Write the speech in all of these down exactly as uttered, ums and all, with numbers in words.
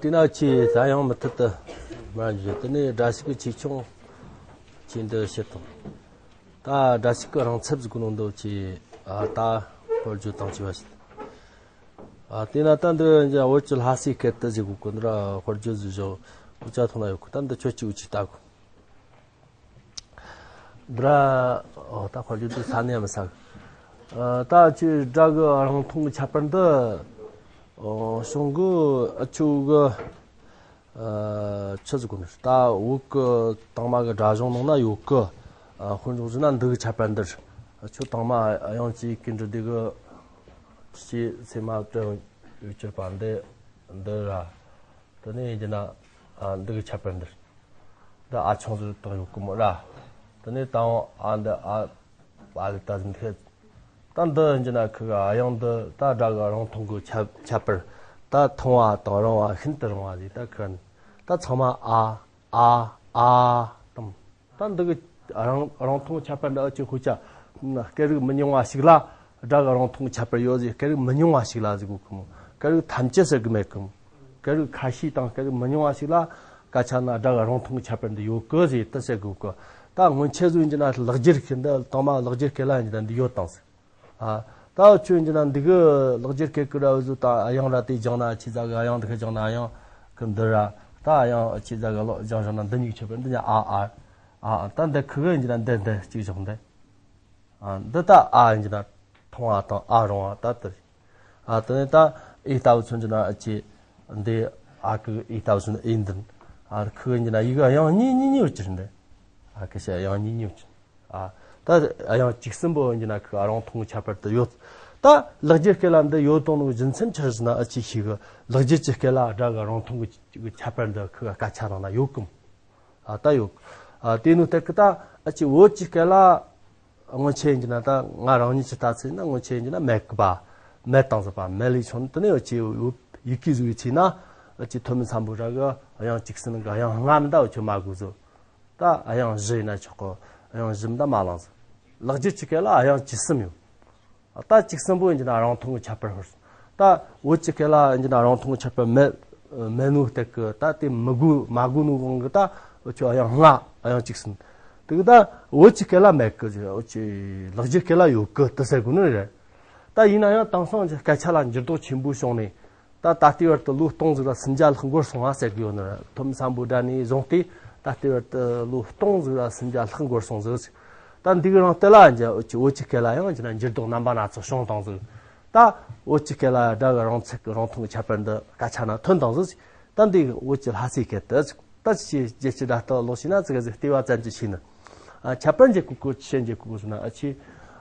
དེ་ན་ཆེས་ས་ཡང་མུ་མཐུད་དུ་མར་འཇུ། དེ་ནས་སྒྲ་ཞིག་གི་ཆེ་ཆུང་ཆེ་འདི་བཤད་དང་། ད་སྒྲ་ཞིག་གི་རང་ཚབ་ཟིག་གི་ནང་དུ་ཆེ་ཨ་ད་དཔེར་བརྗོད་དང་བཅས་པ་བཤད། ཨ་དེ་ན་ད་འདི་བོད་ཀྱི་ལྷ་སའི་སྐད་དུ་ཟེར་གོ་གི་འདི་ར་དཔེར་བརྗོད་ཟིག་བཞག་འུ་ཅག་ཐོག་ན་ཡོད་གི། ད་འདི་ཁྱོད་ཀྱིས་འུ་ཅིག་ལྟ་གོ། འདི་ར་ཨོ་ད་དཔེར་བརྗོད་འདི་ས་ནས་མི་ས་གི། ཨ་ད་ཆེ་སྒྲ་གི་རང་མཐོང་གི་ཁྱད་པར་འདི་ཨོ་གཞུང་གི་ཨ་ཆོས་གི་ཨ་ཆི་ཟིག་གོ་ནི་ད་བོད་གི་དང་མ་གི་སྒྲ་གཞུང་ནང་ན་ཡོད་གི། ཨ་དཔེར་འཇོག་བྱས་ན་འདི་གི་ཁྱད་པར་འདི་རེད། ཁྱོད་དང་མ་དབྱངས་ཅན་གྱི་འབྲི་དུས་གི་ཞེས་སེམས་མ་དྲན་ཡོད་གྱུར་པ་འདི་འདི་ར། དེ་ནས་ཡིན་གྱི་ན་ཨ་འདི་གི་ཁྱད་པར་འདི་རེད། འདི་ཨ་ཆུང་ཟིག་བཏང་ཡོད་གི་མོ་ར། དེ་ནས་དང་ཨ་འདི་ཨ་ཨ་ལི་ད་ཟིན་ཐེ། ད་འདི་ཡིན་གྱི་ན་ཁི་ག་དབྱངས་འདི་ད་སྒྲ་གི་རང་མཐོང་གི་ཁྱད་ཁྱད་པར། ད་མཐོང་བ་དང་རུང་བ་ཤིན་ཏུ་རུང་བ་ཟིག་ད་ཁི་ག་ནི་ད་ཚང་མ་ཨ་ཨ་ཨ་དང་། ད་འདི་གི་རང་རང་མཐོང་ཁྱད་པར་འདི་ཨ་ཅེ་ཧུ་ཅ་སྐད་རིགས་མི་ཉུང་བ་ཞིག་ལ་སྒྲ་གི་རང་མཐོང་ཁྱད་པར་ཡོད་ཟེར། སྐད་རིགས་མི་ཉུང་བ་ཞིག་ལ་ཟེར་གོ་གི་མོ། སྐད་རིགས་ཐམས་ཅད་ཟེར་གི་མེད་གི་མོ། སྐད་རིགས་ཁ་ཤས་དང་སྐད་རིགས་མི་ཉུང་བ་ཞིག་ལ་སྐད་ཆ་ན་སྒྲ་གི་རང་མཐོང་ཁྱད་པར་འདི་ཡོད་གི་ཟེར་དེ་ཟེར་གོ་གི། ད་སྔོན་ཆད་ཟིག་ཡིན་གྱི་ན་ལེགས་སྦྱར་སྐད་འདི་དང་མ་ལེགས་སྦྱར་སྐད་ལ་ཡིན་གྱི་ན་འདི་ཡོད་དང་ཟེར། ཨ་ད་ཆོས་ཡིན་གྱི་ན་འདི་གི་ལེགས་སྦྱར་སྐད་ཀྱི་ར་བཟོ་ད་དབྱངས་ར་དེ་སྦྱང་ན་ཆི་ཟ་གི། དབྱངས་འདི་ག་སྦྱང་ན་དབྱངས་གི་འདི་ར། ད་དབྱངས་ཆི་ཟ་གི་ལོ་སྦྱང་བཞག་ན་འདི་གཉིས་ཁྱད་པར་འདི་ཉ་ཨ་ཨ། ཨ་ཨ་ད་འདི་ཁི་གི་ཡིན་གྱི་ན་འདི་འདི་གཅིག་བཞག་འདི། ཨ་འདི་ད་ཨ་ཡིན་གྱི་ན་མཐོང་བ་དང་ཨ་རུང་བ་ད་དེ་རེད། ཨ་དེ་ནས་ད་ཨེ་ལྟ་བུ་མཚོན་གྱི་ན་ཨ་ཅེ་འདི་ཨ་ཁི་གི་ཨེ་ལྟ་བུ་མཚོན་ཨེ་འདི། ཨ་ཁི་གི་ཡིན་གྱི་ན་ཡི་གི་དབྱངས་གཉིས་གཉིས་གཉིས་ཡོད་ཀྱི་རེད་འདི། ཨ་ཁི་ཤ་དབྱངས་གཉིས་གཉིས་ཡོད་ཀྱི། ཨ་ད་དབྱངས་གཅིག་གསུམ་པོ་ཡིན་གྱི་ན་ཁི་གི་རང་མཐོང་གི་ཁྱད་པར་དུ་ཡོད། ད་ལེགས་སྦྱར་སྐད་ལ་འདི་ཡོད་དང་ནོ་རྒྱུ་མཚན་ཆི་རེད་ཟེར་ན་ཨ་ཅེ་ཤེས་གི། ལེགས་སྦྱར་གྱི་སྐད་ལ་སྒྲ་གི་རང་མཐོང་གི་ཁྱད་པར་འདི་ཁི་གི་སྐད་ཆ་ནང་ན་ཡོད་གི་མོ། ཨ་ད་ཡོད། ཨ་དེ་ནོ་དེ་གི་ད་ཨ་ཅེ་བོད་ཀྱི་སྐད་ལ་སྔོན་ཆད་ཡིན་གྱི་ན་ད་ང་རང་ཉིད་ཀྱི་ལྟ་ཚུལ་ཡིན་ན་སྔོན་ཆད་ཡིན་གྱི་ན་མེད་གི་པ། མེད་དང་ཟེར་བ་མེད་ལས་བྱུང་། དེ་ནས་ཨ་ཅེ་ཡི་གེ་བཟོ་བའི་ཚེ་ན་ཨ་ཅེ་ཐོན་མི་འཚམ་པོ་ར་གི་དབྱངས་གཅིག་ཟིན་གི་དབྱངས་ལྔ་མི་འདའ་བ་ཁྱོད་མ་དགོས་བཟོ། ད་དབྱངས་བཞི་ཡིན་ན་ཆོག་གི། དབྱངས་བཞི་མི་འདའ་མ་ལངས་ཟེར། ལེགས་སྦྱར་གྱི་སྐད་ལ་དབྱངས་བཅུ་གསུམ་ཡོད། ད་གཅིག་གསུམ་པོ་ཡིན་གྱི་ན་རང་མཐོང་གི་ཁྱད་པར་ཧུར། ད་བོད་ཀྱི་སྐད་ལ་ཡིན་གྱི་ན་རང་མཐོང་གི་ཁྱད་པར་མེད། མེད་ནོ་སྟེགས་གི་ད་དེ་མི་དགོས་མ་དགོས་ནོ་དབང་གི་ད་འུ་ཆོ་དབྱངས་ལྔ་དབྱངས་གཅིག་གསུམ། དེ་གི་ད་བོད་ཀྱི་སྐད་ལ་མེད་གི་ཟེར། འུ་ཆོ་ལེགས་སྦྱར་སྐད་ལ་ཡོད་གི་དེ་ཟེར་དགོས་ནི་རེད། ད་ཡིན་ན་ཡང་དེང་སང་གི་སྐད་ཆ་ལ་འགྱུར་ལྡོག་ཆེན་པོ་བྱུང་ནས། ད་ད་ལྟའི་བར་དུ་ལོ་སྟོང་ཟིག་ར་སུམ་བརྒྱ་ལྷག་འགོར་སོང་བ་ཟེར་གི་ཡོད་ནི་རེད། ཐོན་མི་འཚམ་པོ་དྲ་ནས་བཟུང་སྟེ་ད་ལྟའི་བར་དུ་ལོ་སྟོང་ཟིག་ར་སུམ་བརྒྱ་ལྷག་འགོར་སོང་ཟིག། ད་འདི་གི་རིང་དེ་ལ་ཡང་བོད་ཀྱི་སྐད་ལ་ཡང་འགྱུར་ལྡོག་རྣམ་པ་སྣ་ཚོགས་བྱུང་བཏང་ཟིག། ད་བོད་ཀྱི་སྐད་ལ་སྒྲ་གི་རང་ཚུགས་ཀྱི་རང་མཐོང་གི་ཁྱད་པར་འདི་སྐད་ཆ་ན་ཐོན་བཏང་ཟིག། ད་འདི་བོད་ཀྱི་ལྷ་སའི་སྐད་དུ་ཟིག། ད་ཅི་རྒྱལ་སྤྱི་སྒྲ་རྟགས་ཀློག་ཤེས་ན་ཙི་གེ་ཟིག་ལྟེ་བ་ཙམ་གྱི་ཤེས་ནི། ཨ་ཁྱད་པར་འབྱེད་གོ་གི། ཆི་འབྱེད་གོ་གི་ཟེར་ན་ཨ་ཆི།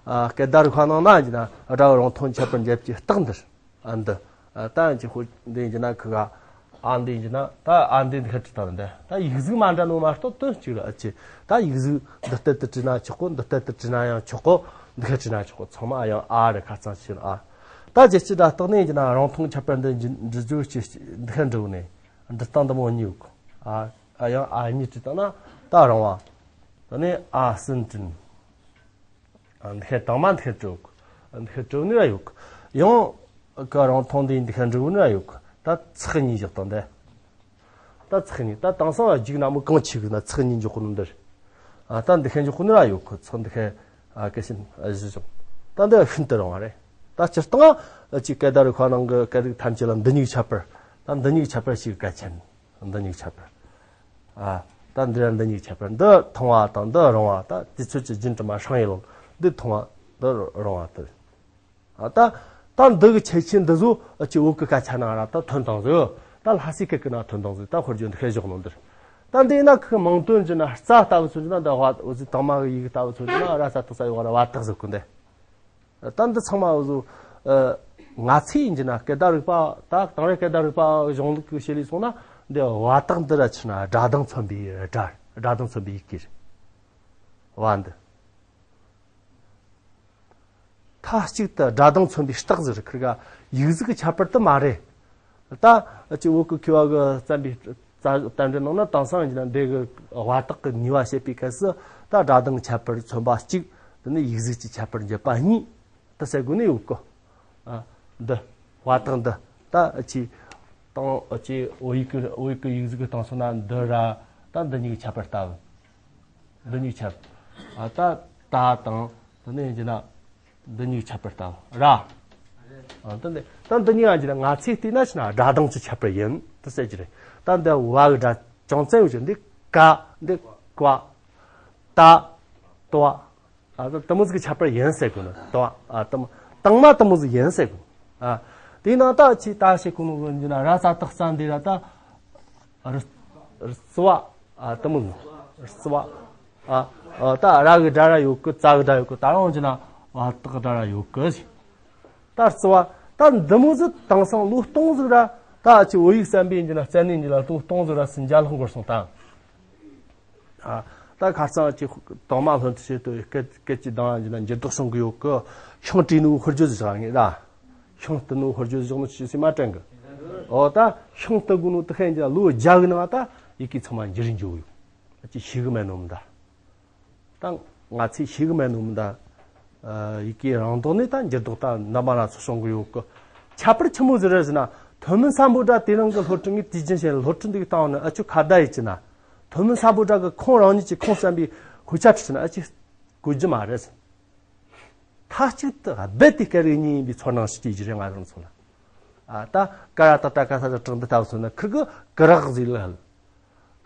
ཨ་སྐད་བརྡ་རིག་པ་ནང་ན་ཡིན་ན་སྒྲ་གི་རང་མཐོང་ཁྱད་པར་འབྱེད་པའི་རྟགས་འདི། ཨ་འདི། ཨ་ད་ཡིན་གྱི་ཧོ་འདི་ཡིན་གྱི་ན་ཁི་ག་ཨ་འདི་ཡིན་གྱི་ན་ད་ཨ་འདི་འདི་ཁ་ཁྲི་ད་འདི་ད་ཡིག་གཟུགས་མ་འདྲ་ནོ་མ་གཏོགས་དོན་གཅིག་རེད། ཨ་ཅེ་ད་ཡིག་གཟུགས་འདི་ལྟར་དུ་བྲིས་ན་ཆོག་གོ། འདི་ལྟར་དུ་བྲིས་ན་ཡང་ཆོག་གོ། འདི་ཁ་བྲིས་ན་ཆོག་གོ། ཚང་མ་ཨ་ཡང་ཨ་རེད། ཁ་ཚང་ཕྱིར་ཨ། ད་རྒྱལ་སྤྱི་སྒྲ་རྟགས་ནི་ཡིན་གྱི་ན་རང་མཐོང་ཁྱད་པར་འདི་འབྲི་འབྲི་རྒྱུ་ཅི་འདི་ཁ་འབྲི་བོ་ནས་འབྲི་སྟངས་འདི་མོ་གཉིས་ཡོད་གོ། ཨ་ཨ་ཡང་ཨ་གཉིས་བྲིས་བཏང་ན་ད་རང་བ། ད་ནི་ཨ་གསུམ་བྲིས། འདི་ཁའི་དང་མ་འདི་ཁའི་དྲུག་འདི་ཁའི་དྲུག་ནི་ར་ཡོད། ཡང་ཀ་རང་མཐོང་འདི་འདི་ཁའི་དྲུག་ནི་ར་ཡོད། ད་ཚེག་གཉིས་བཞག་དང་འདི། ད་ཚེག་གཉིས་ད་དེང་སང་རྒྱུག་ན་མོ་གང་ཆེ་གི་ན་ཚེག་གཉིས་འཇོག་གོ་ནོ་འདི་རེད། ཨ་ད་འདི་ཁའི་འཇོག་གོ་ནི་ར་ཡོད། ཚེག་འདི་ཁའི་ཨ་ཀ་ཤིན་ཨ་བཞི་བཞག། ད་འདི་ཤིན་ཏུ་རིང་བ་རེད། ད་སྤྱིར་བཏང་ཨ་ཅིག་སྐད་བརྡ་རིག་པ་ནང་གི་སྐད་རིགས་ཐམས་ཅད་ལ་འདི་གཉིས་ཁྱད་པར། ད་འདི་གཉིས་ཁྱད་པར་ཞིག་གལ་ཆེན། འདི་གཉིས་ཁྱད་པར། ཨ། ད་འདི་ར་འདི་གཉིས་ཁྱད་པར། འདི་ཐུང་བ་དང་འདི་རིང་བ། ད་དུས་ཚོད་ཀྱི་རྒྱུན་དུ་མ་ཧྲང་ཡེ་ལོ། འདི་ཐུང་བ་འདི་རིང་བ་དེ། ཨ་ད་ད་འདི་གི་ཁྱད་ཆོས་འདི་ཚོ་ཨ་ཅི་བོད་གི་སྐད་ཆ་ནང་ར་ད་ཐོན་བཏང་ཟིག། ད་ལྷ་སའི་སྐད་གི་ནང་ཐོན་བཏང་ཟིག། ད་དཔེར་བརྗོད་འདི་ཤེས་བཞག་ནོ་འདིར། ད་འདི་ན་ཁི་མིང་དོན་གྱི་ན་རྩ་ལྟ་བུ་ཚོ་གྱི་ན་འདི་བ་འོ་ཟི་དང་མ་གི་ཡི་གེ་ལྟ་བུ་ཚོ་གྱི་ན་ར་ས་ཏག་ས་ཡོད་ར་བ་ཏག་ཟིག་གི་འདི། ད་འདི་ཚང་མ་འུ་ཚོ་ཨ་ང་ཚོས་ཡིན་གྱི་ན་སྐད་བརྡ་རིག་པ། ད་དེང་རབས་སྐད་བརྡ་རིག་པ་གཞུང་ལུགས་ཀྱི་བཤད་ལས་སོང་ན་འདི་བ་ཏག་འདི་ར་ཆི་ན་སྒྲ་གདངས་མཚོན་པའི་སྒྲ། སྒྲ་གདངས་མཚོན་པའི་ཡི་གེ་རེད། བ་འདི་མཐའ་གཅིག་ཏུ་སྒྲ་གདངས་མཚོན་པའི་རྟགས་ཟེར། ཁིར་ག་ཡིག་གཟུགས་ཀྱི་ཁྱད་པར་དུ་མ་རེད། ད་ཅི་བོད་ཀྱི་མཁས་པ་གི་བརྩམས་པའི་རྩ་བསྟན་འགྲོའི་ནང་ན་དེང་སང་ཡིན་ན་འདི་གི་བ་ཏག་གི་ནུས་པ་བཤད་པའི་སྐབས་སུ་ད་སྒྲ་གདངས་ཁྱད་པར་མཚོན་པ་གཅིག། དེ་ནས་ཡིག་གཟུགས་ཀྱི་ཁྱད་པར་འབྱེད་པ་གཉིས། དེ་ཟེར་དགོས་ནི་ཡོད་གི། ཨ་འདི་བ་ཏག་འདི་ད་ཅི་ དང་ཨ་ཅེ་འོ་ཡིག་གི་འོ་ཡིག་གི་ཡིག་གཟུགས་གི་སྟེང་སོང་ན་འདི་ར་ད་འདི་གཉིས་ཀྱི་ཁྱད་པར་ལྟ་བུ། འདི་གཉིས་ཁྱད་པར། ཨ་ད་ད་དང་དེ་ནས་ཡིན་གྱི་ན་འདི་གཉིས་ཀྱི་ཁྱད་པར་ལྟ་བུ་ར། ཨ་ད་འདི་ད་འདི་གཉིས་ཡང་གྱི་ན་ང་ཚོས་བལྟས་ན་ཆི་ན་སྒྲ་གདངས་ཀྱི་ཁྱད་པར་ཡིན་དུ་ཟེར་གྱི་རེད། ད་འདི་བ་གི་སྒྲ་ཅུང་ཙམ་ཡོད་ཀྱི་འདི་ཀ་འདི་ཀ་ད་ཏོ། ཨ་ད་དེ་མོ་ཟིག་གི་ཁྱད་པར་ཡིན་ཟེར་གོ་ནོ་དང་། ཨ་དེ་མོ་དང་མ་དེ་མོ་ཟིག་ཡིན་ཟེར་གོ། ཨ་དེའི་ནང་ད་ཅི་ད་ཞེས་གོ་ནོ་གི་འདི་ན་ར་ས་ཏག་ས་འདི་ར་ད་ར་རྩ་བ། ཨ་དེ་མོ་ཟིག་རྩ་བ། ཨ་ཨ་ད་ར་གི་སྒྲ་ར་ཡོད་གི། ཙ་གི་སྒྲ་ཡོད་གི། ད་རང་གི་ན་བ་ཏག་སྒྲ་ར་ཡོད་གི། ད་རྩ་བ་ད་འདི་མོ་ཟིག་དེང་སང་ལོ་སྟོང་ཟིག་ར་ད་ཅི་བོད་ཡིག་གསན་པའི་འདི་ན་བཙལ་ནས་འདི་ལ་ལོ་སྟོང་ཟིག་ར་སུ་འཇའ་ལྷག་འགོར་སོང་ད། ཨ་ད་ཁ་སང་ཅིག་དང་མ་ལྷོན་དུ་བྱེད་དུ་སྐད་སྐད་ཅིག་དང་ཡིན་ན་འགྱུར་ལྡོག་བྱུང་གི་ཡོད་གི། ཤིང་བྲིས་ནུ་ཧུར་བརྗོད་བཞག་ངེས་ར། ཤིང་བྲིས་ནུ་ཧུར་བརྗོད་བཞག་ནུ་ཅི་སེ་མ་དྲན་གི། ཨོ་ད་ཤིང་བྲིས་གོ་ནུ་དུ་ཧན་ཅི་ལོ་བརྒྱ་གི་ནང་ད་ཡི་གེ་ཚང་མ་འགྱུར་འགྱོ་ཡོད། ཅི་ཤེས་གི་མེད་ནོ་མི་ད། ད་ང་ཚོས་ཤེས་གི་མེད་ནོ་མི་ད། ཡི་གེ་རང་ལྡོག་ནས་ད་འགྱུར་ལྡོག་ད་འདྲ་མ་སྣ་ཚོགས་བྱུང་གི་ཡོད་གི། ཁྱད་པར་ཆི་མོ་ཟིག་རེད་ཟེར་ན། ཐོན་མི་སམ་བྷོ་ཊ་དེ་རིང་གི་སློབ་ཕྲུག་ངས་དུས་རྒྱུན་བཤད་སློབ་ཕྲུག་འདི་གི་སྟེང་ནས་ཨ་ཆུ་ཁ་བརྡ་ཡིན་ཅི་ན། ཐོན་མི་སམ་བྷོ་ཊ་གི་ཁོང་རང་ཉིད་ཀྱི་ཁོང་བསམ་པའི་དཔེ་ཆ་ཁྲིད་ཅི་ན་ཨ་ཆུ་གོ་རྒྱུ་མ་རེད་ཟེར། མཐའ་གཅིག་ཏུ་རྦད་དེ་སྐད་རིགས་གཉིས་ཡིན་པའི་ཚོར་སྣང་ཞིག་སྐྱེ་རྒྱུ་རེད་ང་རང་ཚོ་ལ། ཨ་ད་ཀ་ར་ཏ་ཏ་ཀ་ས་ཏ་དྲག་འདི་ལྟ་བུ་སོང་ན་ཁིར་གི་ཀི་རག་ཟིག་ལ་ཧལ།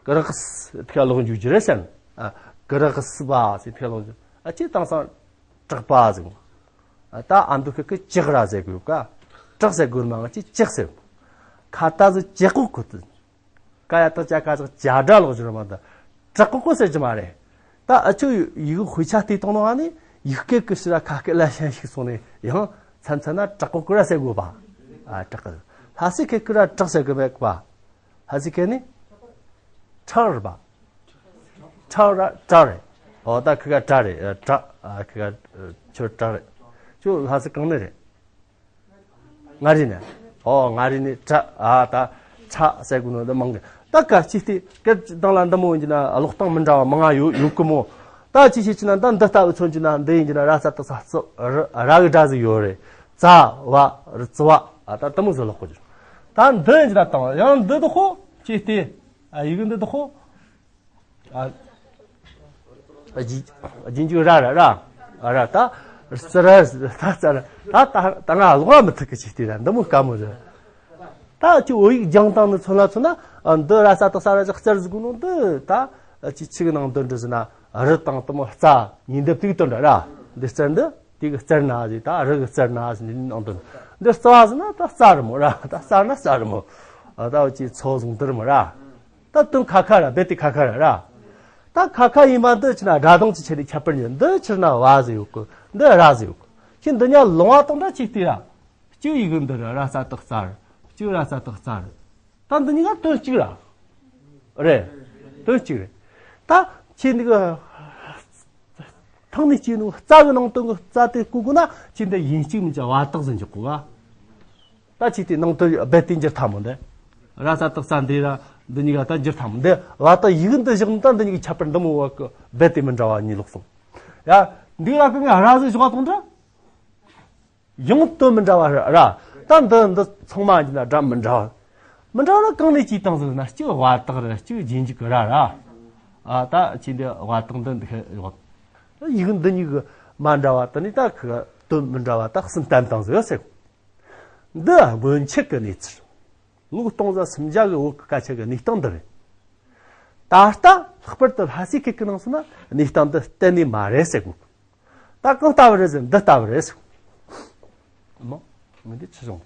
ཀི་རག་སི་ཐིག་ལོག་འཇུག་རྒྱུ་རེད་ཟེར། ཨ་ཀི་རག་སི་བ་ཟེར་ཐིག་ལོག་འཇུག་ཨ་ཅེ་དེང་སང་དྲག་པ་ཟེར། ཨ་ད་ཨ་མདོ་ཁུལ་གི་ལྕགས་ར་ཟེར་དགོས་ཀ། དྲག་ཟེར་དགོས་མ་ང་ཅེ་ལྕགས་ཟེར། ཁ་ཏ་ཟིག་ལྕགས་ཀོ་ཁུ་ཏི། ཀ་ཡ་ཏ་ཅ་ཀ་ཅག་ཅ་སྒྲ་ལོག་འཇུག་ར་མ་ད། དྲག་ཀོ་ཀོ་ཟེར་གྱི་མ་རེད། ད་ཨ་ཆུ་ཡིག་དཔེ་ཆ་བལྟས་བཏང་ནོ་ཨ་ནི་ཡིག་སྐད་ཀྱི་ཕྱིར་ར་ཁ་སྐད་ལ་ཞན་ཞིག་སོང་ནས་ཡང་མཚན་མཚན་ན་དྲག་ཀོ་ཀོ་ར་ཟེར་དགོས་པ། ཨ་དྲག་གི། ལྷ་སའི་སྐད་ཀྱི་ར་དྲག་ཟེར་གི་མེད་པ། ཧ་ཟི་ཁེ་ནི། ཁྲག་རེད་པ། ཁྲག་ར་བྲག་རེད། ཨོ་ད་ཁི་ག་བྲག་རེད་བྲག་ཨ་ཁི་ག་ཁྱོད་བྲག་རེད། ཁྱོད་ལྷ་སའི་གང་ནས་རེད། མངའ་རིས་ནས། ཨོ་མངའ་རིས་ནས་བྲག་ཨ་ད་ཚ་ཟེར་གོ་ནོ་འདི་མང་གི། ད་ཀ་ཅི་སྟེ་སྐད་དང་ལ་འདི་མོ་ཡིན་གྱི་ན་ཀློག་སྟངས་མི་འདྲ་བ་མང་ང་ཡོད་ཡོད་གི་མོ། ད་ཅི་ཤེས་ཀྱི་ན་ད་འདི་ལྟ་བུ་མཚོན་གྱི་ན་འདི་ཡིན་གྱི་ན་ར་ས་ཏག་ས་རྩི་ར་གི་སྒྲ་ཟིག་ཡོད་རེད། ཙ་བ་རི་ཙི་བ་ཨ་ད་དེ་མོ་ཟིག་ཀློག་གོ་གི། ད་འདི་ཡིན་ན་དང་ཡང་འདི་དུ་ཧོ་ཅི་སྟེ། ཨ་ཡི་གེ་འདི་དུ་ཧོ། ཨ་རྗེས་རྗེས་འཇུག་ར་ར་ར། ཨ་ར་ད། རྩི་ར་ད་རྩ་ར་ད་ད་ད་ང་ལོག་མི་ཐུབ་གི་ཅིག་སྟེ་ར་འདི་མོ་དཀའ་མོ་རེད། ད་ཅི་བོད་ཡིག་སྦྱང་སྟངས་ནི་མཚོན་ལ་མཚོན་ན་འདི་ར་ས་ཏག་ས་ར་ཅིག་རྩར་ཟིག་གོ་ནོ་འདི་ད་ཅི་ཆི་གི་ནང་དོན་འདྲི་ཟེར་ན་རི་དང་དེ་མོ་རྩ་ཉིས་འདབས་དེ་གི་དོན་འདྲ་ར། འདི་རྩར་འདི། དེ་གི་རྩར་ན་ཟིག་ད་རི་གི་རྩར་ན་ཟིག་འདི་ནང་དོན། འདི་རྩ་བ་ཟེར་ན་ད་རྩ་རི་མོ་ར་ད་རྩ་ན་རྩ་རི་མོ། ཨ་ད་ཅི་ཚོ་བཟུང་དུ་རི་མོ་ར། ད་དོན་ཁ་ཁ་ར་རྦད་དེ་ཁ་ཁ་ར་ར། ད་ཁ་ཁ་ཡིན་པ་འདི་ཕྱིར་ན་སྒྲ་གདངས་ཀྱི་ཆེད་དུ་ཁྱད་པར་ཉིད་འདི་ཕྱིར་ན་བ་ཟིག་ཡོད་གི་འདི་ར་ཟིག་ཡོད་གི་ཁྱེད་འདི་ཉག་ལོང་བ་དང་འདྲ་ཅིག་སྟེ་ར། གཅིག་ཡི་གེ་འདི་ར་ར་ས་ཏག་རྩ་ར། གཅིག་ར་ས་ཏག་རྩ་ར། ད་འདི་གཉིས་ཀ་དོན་གཅིག་ར། རེད། དོན་གཅིག་རེད། ད་ཁྱེད་འདི་གི་ཐང་ནས་སྐྱེས་ནོ་རྩ་གི་ནང་དོན་གི་རྩ་དེ་བཀོད་དགོས་ན་ཁྱེད་འདི་ཡིན་གཅིག་མིན་གཅིག་བ་དག་ཟིན་འཇོག་གོ་ག་ད་ཅི་དེ་ནང་དུ་རྦད་དེ་འགྱུར་ཐལ་མོ་འདི། ར་ས་ཏག་ས་འདི་ར་འདི་གཉིས་ཀ་ད་འགྱུར་ཐལ་མོ་འདི། བ་དག་ཡི་གེ་འདི་བཞག་ནི་ད་འདི་གཉིས་ཀྱི་ཁྱད་པར་འདི་མོ་བ་གི་རྦད་དེ་མི་འདྲ་བ་གཉིས་ལོག་སོང་། ཡ། འདི་ར་གི་ངས་ར་ཟིག་བཞག་པ་དང་འདྲ། ཡང་དོན་མི་འདྲ་བ་ར། ད་འདི་འདི་ཚང་མ་འགྱུར་ན་སྒྲ་མི་འདྲ་བ། མི་འདྲ་བ་ན་གང་ནས་ཅིག་བཏང་ཟིག་ན་གཅིག་བ་དག་ར་གཅིག་རྗེས་འཇུག་གི་ར་ར། ཨ་ད་ཅི་འདི་བ་དག་འདི་འདི་ཡོད། ཡི་གེ་འདི་གཉིས་གི་མ་འདྲ་བ་དེ་ནི་ད་ཁི་དོན་མི་འདྲ་བ་ད་གསུམ་བསྟན་བཏང་ཟིག་ཡོད་ཟེར། འདི་སྔོན་ཆད་ཀྱི་གནས་ཚུལ། ལོ་སྟོང་ཟ་སུམ་བརྒྱ་གི་བོད་ཀྱི་སྐད་ཆ་གི་གནས་སྟངས་འདི་རེད། ད་ལྟ་ལྷག་པར་དུ་ལྷ་སའི་སྐད་ཀྱི་ནང་སོང་ན་གནས་སྟངས་འདི་གཏན་ནས་མ་རེད་ཟེར་གོ། ད་གང་ལྟ་བུ་རེད་ཟེར་འདི་ལྟ་བུ་རེད་ཟེར་གོ། མོ། ངས་འདི་ཆི་བྱུང་།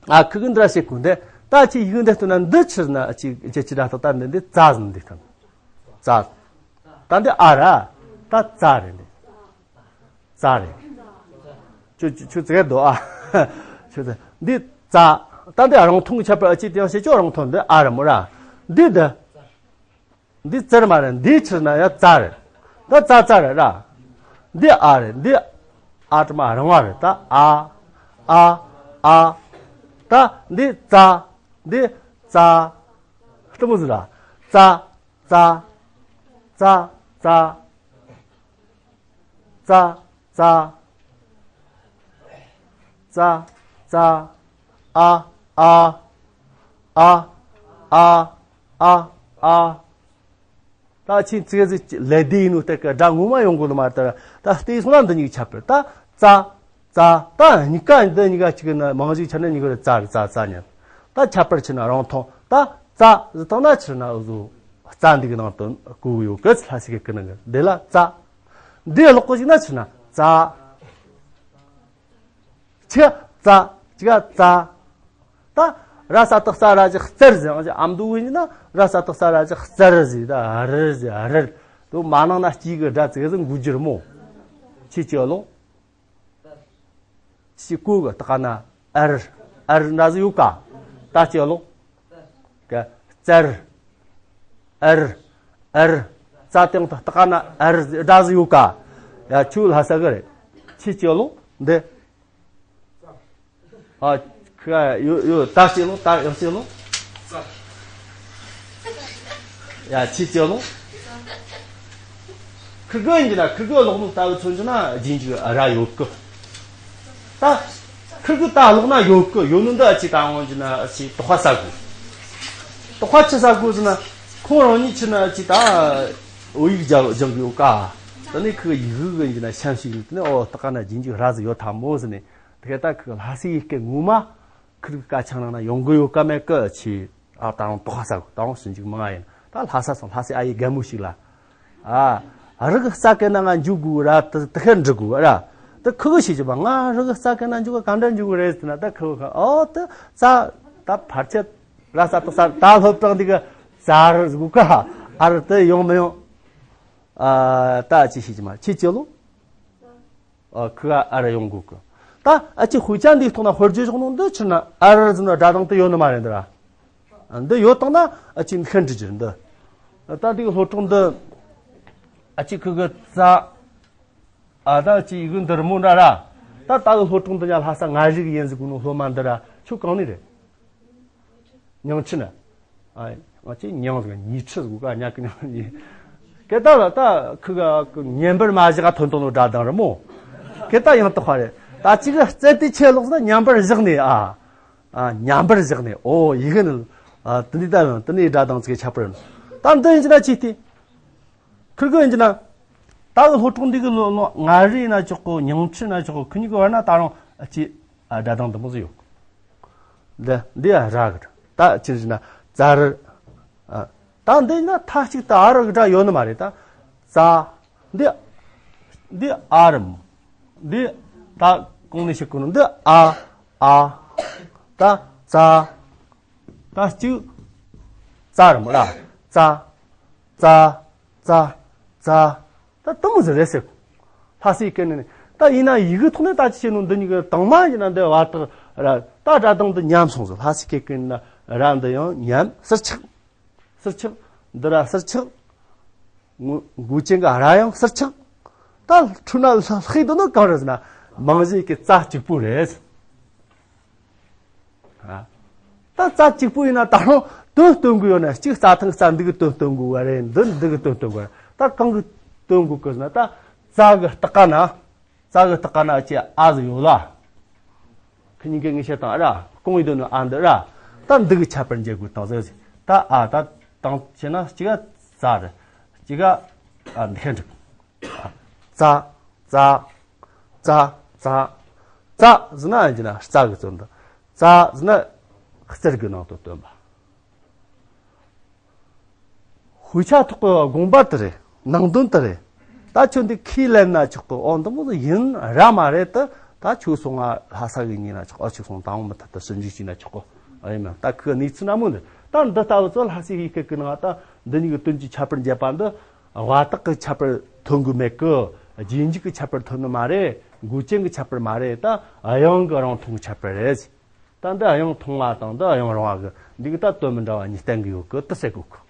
ཨ་ཁུ་གི་འདྲ་ཞིག་གོ་འདི། ད་ཅི་ཡི་གེ་འདི་ལྟོས་ན་འདི་ཕྱིར་ན་ཅི་ཅི་ཅི་འདྲ་ཐོག་ད་འདི་འདི་ཙ་ཟིན་འདི་ཐང་། ཙ། ད་འདི་ཨ་ར། ད་ཙ་རེད་འདི། ཙ་རེད། ཁྱོད་ཁྱོད་ཁྱོད་ཙི་གེ་དོ་ཨ། ཁྱོད་ཙི་འདི་ཙ། ད་འདི་རང་མཐོང་གི་ཁྱད་པར་ཨ་ཅི་དེ་ཡང་བྱེད་ཆོག་རང་མཐོང་འདི་ཨ་ར་མོ་ར། འདི་འདི། འདི་ཙར་མ་རེད། འདི་ཕྱིར་ན་ཡང་ཙ་རེད། ད་ཙ་ཙ་རེད་ར། འདི་ཨ་རེད། འདི་ཨ་དྲི་མ་རང་བ་རེད། ད་ཨ་ཨ་ཨ། ད་འདི་ཙ། འདི་ཙ། སྟོན་མོ་ཟིག་ར། ཙ་ཙ་ཙ་ཙ་ཙ། ཙ། ཙ། ཙ། ཨ། ཨ། ཨ། ཨ། ཨ། ཨ། ད་ཆིན་ཙི་ཟི་ལེ་དེ་ཡིན་ནོ་ཏེ་ཀ་སྒྲ་ངོ་མ་ཡོང་གོ་ནོ་མ་རེད། ད་ལྟའི་སོང་ན་འདི་གཉིས་ཁྱད་པར། ད་ཙ། ཙ། ད་གཉིས་ཀ་འདི་གཉིས་ཀ་གཅིག་ན་མང་ཞིག་ཆ་ན་གཉིས་ཀ་རེད། ཙ་རེད། ཙ་ཙ་ཉན། ད་ཁྱད་པར་ཆི་ན་རང་མཐོང་། ད་ཙ་ཟི་བཏང་ན་ཆི་ན་འུ་ཟོ་རྩ་འདི་གི་ནང་དུ་གོ་གི་ཡོད་གི། ལྷ་སའི་སྐད་ཀྱི་ནང་གི་འདི་ལ་ཙ། འདི་ཀློག་གོ་ཞིག་ན་ཆི་ན་ཙ། ཆི་ཙ། ཅི་ག་ཙ། ད་ར་ས་བཏགས་ས་ར་ཅི་རྩར་ཟེར། ཨ་མདོ་བོ་ཡིན་ན་ར་ས་བཏགས་ས་ར་ཅི་རྩར་ཟེར། ད་རར་ཟེར། རར། དུ་མ་ནང་ན་སྐྱིད་གི་སྒྲ་ཙིག་ཟིག་འགུལ་རྒྱུ་རེད་མོ། ཆི་ཅི་ལོ། ཤི་ཀུ་གི་ཏི་ཀ་ན་ཨར། ཨར་འདྲ་ཟིག་ཡོད་ཀ། ད་ཅི་ལོ། ཀ་རྩར། ཨར། ཨར། ཙ་སྟེང་དུ་ཏི་ཀ་ན་ཨར་འདྲ་ཟིག་ཡོད་ཀ། ཡ་ཁྱོད་ལྷ་ས་གི་རེད། ཆི་ཅི་ལོ་འདི། ཨ། ཁ་ཡོ་ཡོ་ད་ཅི་ལོ། ད་ཡོ་ཅི་ལོ། ཡ་ཆི་ཅི་ལོ། ཁུར་གི་ཡིན་གྱི་ན་ཁུར་གི་ལོག་ནོ་ལྟ་བུ་མཚོན་གྱི་ན་རྗེས་འཇུག་ར་ཡོད་གི། ད་ཁུར་གི་ད་ལོག་ན་ཡོད་གི། ཡོད་ནོ་འདི་ཨ་ཅི་ད་འོང་གྱི་ན་ཨ་ཅི་དོགས་པ་ཟ་དགོས། དོགས་པ་ཆི་ཟ་དགོས་ཟེར་ན། ཁོང་རང་ཉིད་ཆི་ན་ཨ་ཅི་ད་བོད་ཡིག་སྦྱང་སྦྱང་གི་ཡོད་ཀ། ད་ནི་ཁུ་ཡིག་གི་ཡིན་གྱི་ན་ཤམ་ཞིག་ཡིན། དེ་ནི་ཨོ་ཏི་ཀ་ན་རྗེས་འཇུག་ར་ཟིག་ཡོད་ཐ་མོ་ཟེར་ནས། དེ་ད་ཁུ་ལྷ་སའི་ཡི་གེ་ངོ་མ་ཁུར་གི་སྐད་ཆ་ནང་ན་ཡོང་གི་ཡོད་ཀ་མེད་ཀི་ཆི། ཨ་ད་རུང་དོགས་པ་ཟ་དགོས། ད་རུང་ཞིབ་འཇུག་མང་ང་ཡིན། ད་ལྷ་ས་སོང་། ལྷ་སའི་ཨ་ཡེ་རྒན་མོ་ཞིག་ལ། ཨ། རི་གི་རྩ་སྐེ་ན་ང་འཇུག་དགོས་ར། དེ་དེ་ཁར་འགྲོ་དགོས་ར། དེ་ཁུ་གི་ཤེས་ཀྱི་པ། ང་རི་གི་རྩ་སྐེ་ན་འཇུག་ག་ག་འདྲ་འཇུག་གི་རེད་ཟེར་ན། ད་ཁུ་གི་ཨོ་དེ་རྩ། ད་ཕར་ཆེར་ར་ས་དོ་ས་ད་ལྷོད་པྲང་འདི་གི་རྩ་རི་དགོས་ཀ། ཨ་རི་དེ་ཡོང་མི་ཡོང་། ཨ་ད་ཅི་ཤེས་ཀྱི་མ། ཆི་ཅི་ལོ། ཨ་ཁུ་ག་ཨ་ར་ཡོང་དགོས་གི། ད་ཨ་ཅི་དཔེ་ཆ་འདི་ཐོག་ན་དཔེར་བརྗོད་བཞག་ནོ་འདི་ཕྱིར་ན་ཨ་ར་ཟེར་ན་སྒྲ་གདངས་དེ་ཡོད་ནི་མ་རེད་འདི་ར། འདི་ཡོད་དང་ན་ཨ་ཅི་ཤན་འབྲི་རྒྱུ་འདི། ད་འདི་གི་སློབ་གྲོགས་འདི་ཨ་ཅི་ཁུ་གི་རྩ། ཨ་ད་ཅི་ཡི་གི་འདི་རི་མོ་འདྲ་ར། ད་ད་གི་སློབ་གྲོགས་འདི་ཉ་ལྷ་ས་ང་རིག་ཡིན་ཟིག་གོ་ནོ་སློབ་མ་འདི་ར། ཁྱོད་གང་ནས་རེད། ཉང་ཆི་ན། ཨ་ང་ཅི་ཉང་ཟིག་ཉི་ཁྲི་ཟིག་ག་ཉག་གི་ཉང་ཉི། སྐད་བཏགས་ལ་ད་ཁུ་ག་ཉན་པར་མ་བཞག་ག་ཐོན་ཐོན་ལོ་སྒྲ་གདངས་རི་མོ། སྐད་བཏགས་ཡང་དག་པ་རེད། ད་ཅི་གི་རྩལ་དེ་ཆེ་ལོག་ཟེར་ན་ཉན་པར་བཞག་ནས། ཨ་ཨ་ཉན་པར་བཞག་ནས། ཨོ་ཡི་གེ་ནི། ཨ་དེ་ནས་ད་ཡང་དེ་ནས་སྒྲ་གདངས་ཚིག་ཁྱད་པར་ཡོད། ད་འདི་ཡིན་ན་ཅི་སྟེ། ཁུར་གི་ཡིན་གྱི་ན། ད་གི་སློབ་གྲོགས་འདི་གི་ལོ་ལོ་ང་རི་ཡིན་ན་ཆོག་གོ། ཉང་ཆི་ན་ཆོག་གོ། ཁུ་གཉིས་གི་བར་ན་ད་རུང་ཨ་ཅི་ཨ་སྒྲ་གདངས་འདི་མོ་ཟིག་ཡོད། འདི་འདི་ཨ་ར་གི་ད་ཅི་ཟེར་ན་ཙ་རི། ཨ་ད་འདི་ན་མཐའ་གཅིག་ཏུ་ཨ་རི་གི་སྒྲ་ཡོད་ནི་མ་རེད་ད། ཙ། འདི་འདི་ཨ་རི་མོ། འདི་ད་གོང་ནས་ཤིག་གོ་ནོ་འདི་ཨ་ཨ། ད་ཙ། ད་གཅིག་ཙ་རི་མོ་ར། ཙ། ཙ། ཙ། ཙ། ད་དུ་མོ་ཟེར་རེད་ཟེར། ལྷ་སའི་སྐད་ནས་ནི། ད་ཡིན་ན་ཡི་གེ་ཐོག་ནས་ད་ཅི་བྱས་ནོ་འདི་གཉིས་ཀྱི་དང་མ་ཡིན་ན་འདི་བ་དག་ར། ད་སྒྲ་གདངས་འདི་ཉམས་སོང་ཟེར། ལྷ་སའི་སྐད་ཀྱི་ན་ར་འདི་ཡང་ཉམས་ཟུར་ཆག་ཟུར་ཆག་འདི་ར་ཟུར་ཆག་ངུ་ངུ་ཅན་གྱི་ར་ཡང་ཟུར་ཆག་ད་འཕྲུལ་ན་ལྷག་ལྷག་འདུག་ནོ་གང་རེད་ཟེར་ན། མང་ཟེར་གྱི་རྩ་གཅིག་པུ་རེད། ཨ། ད་རྩ་གཅིག་པུ་ཡིན་ན་ད་རུང་དོན་སྟོན་དགོས་ཡོད་ན། གཅིག་རྩ་ཐང་རྩ་འདི་གི་དོན་སྟོན་དགོས་པ་རེད། འདི་འདི་གི་དོན་སྟོན་དགོས་རེད། ད་གང་གི་སྟོན་དགོས་གི་ཟེར་ན། ད་རྩ་གི་སྟེང་ཀ་ན། རྩ་གི་སྟེང་ཀ་ན་ཅི་ཨ་ཟིག་ཡོད་ལ། ཁི་གཉིས་ཀའི་ངེས་ཤེས་དང་ཨ་ར། སྐུང་བའི་དོན་ནི་ཨ་འདི་ར། ད་འདི་གི་ཁྱད་པར་འབྱེད་དགོས་དང་ཟེར། ད་ཨ་ད་དང་བྱས་ན་གཅིག་ག་རྩ་རེད། གཅིག་ག་ཨ་འདི་ཁ་འགྲིག་རྩ། རྩ། རྩ། རྩ། རྩ་ཟེར་ན་ཡིན་གྱི་ན་རྩ་གི་རྩོད་འདི། རྩ་ཟེར་ན་རྩར་གི་ནང་དུ་སྟོན་པ། དཔེ་ཆ་ཐོག་གི་དགོངས་པ་དེ་རེད། ནང་དོན་དེ་རེད། ད་ཁྱོད་འདི་ཁས་ལེན་ན་ཆོག་གི། ཨོ་འདི་མོ་ཟིག་ཡིན་ར་མ་རེད་དེ། ད་ཁྱོད་སོང་ང་ལྷ་ས་གི་ཉིན་ན་ཆོག་ཨ་ཁྱོད་སོང་དང་མི་ཐད་དུ་ཞིབ་འཇུག་བྱས་ན་ཆོག་གི། ཨ་ཡིན་ན་ད་ཁོའི་གནས་ཚུལ་འདྲ་མོ་འདི། ད་འདི་ལྟ་བུ་ཚོ་ལྷ་སའི་ཡི་གེ་གི་ནང་ད་འདི་གཉིས་ཀྱི་དོན་གྱི་ཁྱད་པར་འབྱེད་པ་འདི། བ་དག་གི་ཁྱད་པར་ཐོན་གི་མེད་གི། རྗེས་འཇུག་གི་ཁྱད་པར་ཐོན་ནི་མ་རེད། མགོ་ཅན་གྱི་ཁྱད་པར་མ་རེད། ད་དབྱངས་གི་རང་མཐོང་གི་ཁྱད་པར་རེད། ད་འདི་དབྱངས་མཐོང་བ་དང་འདི་དབྱངས་རིང་བ་གི་འདི་གི་ད་དོན་མི་འདྲ་བ་གཉིས་བསྟན་གི་ཡོད་གི་དེ་ཟེར་གོ་གི།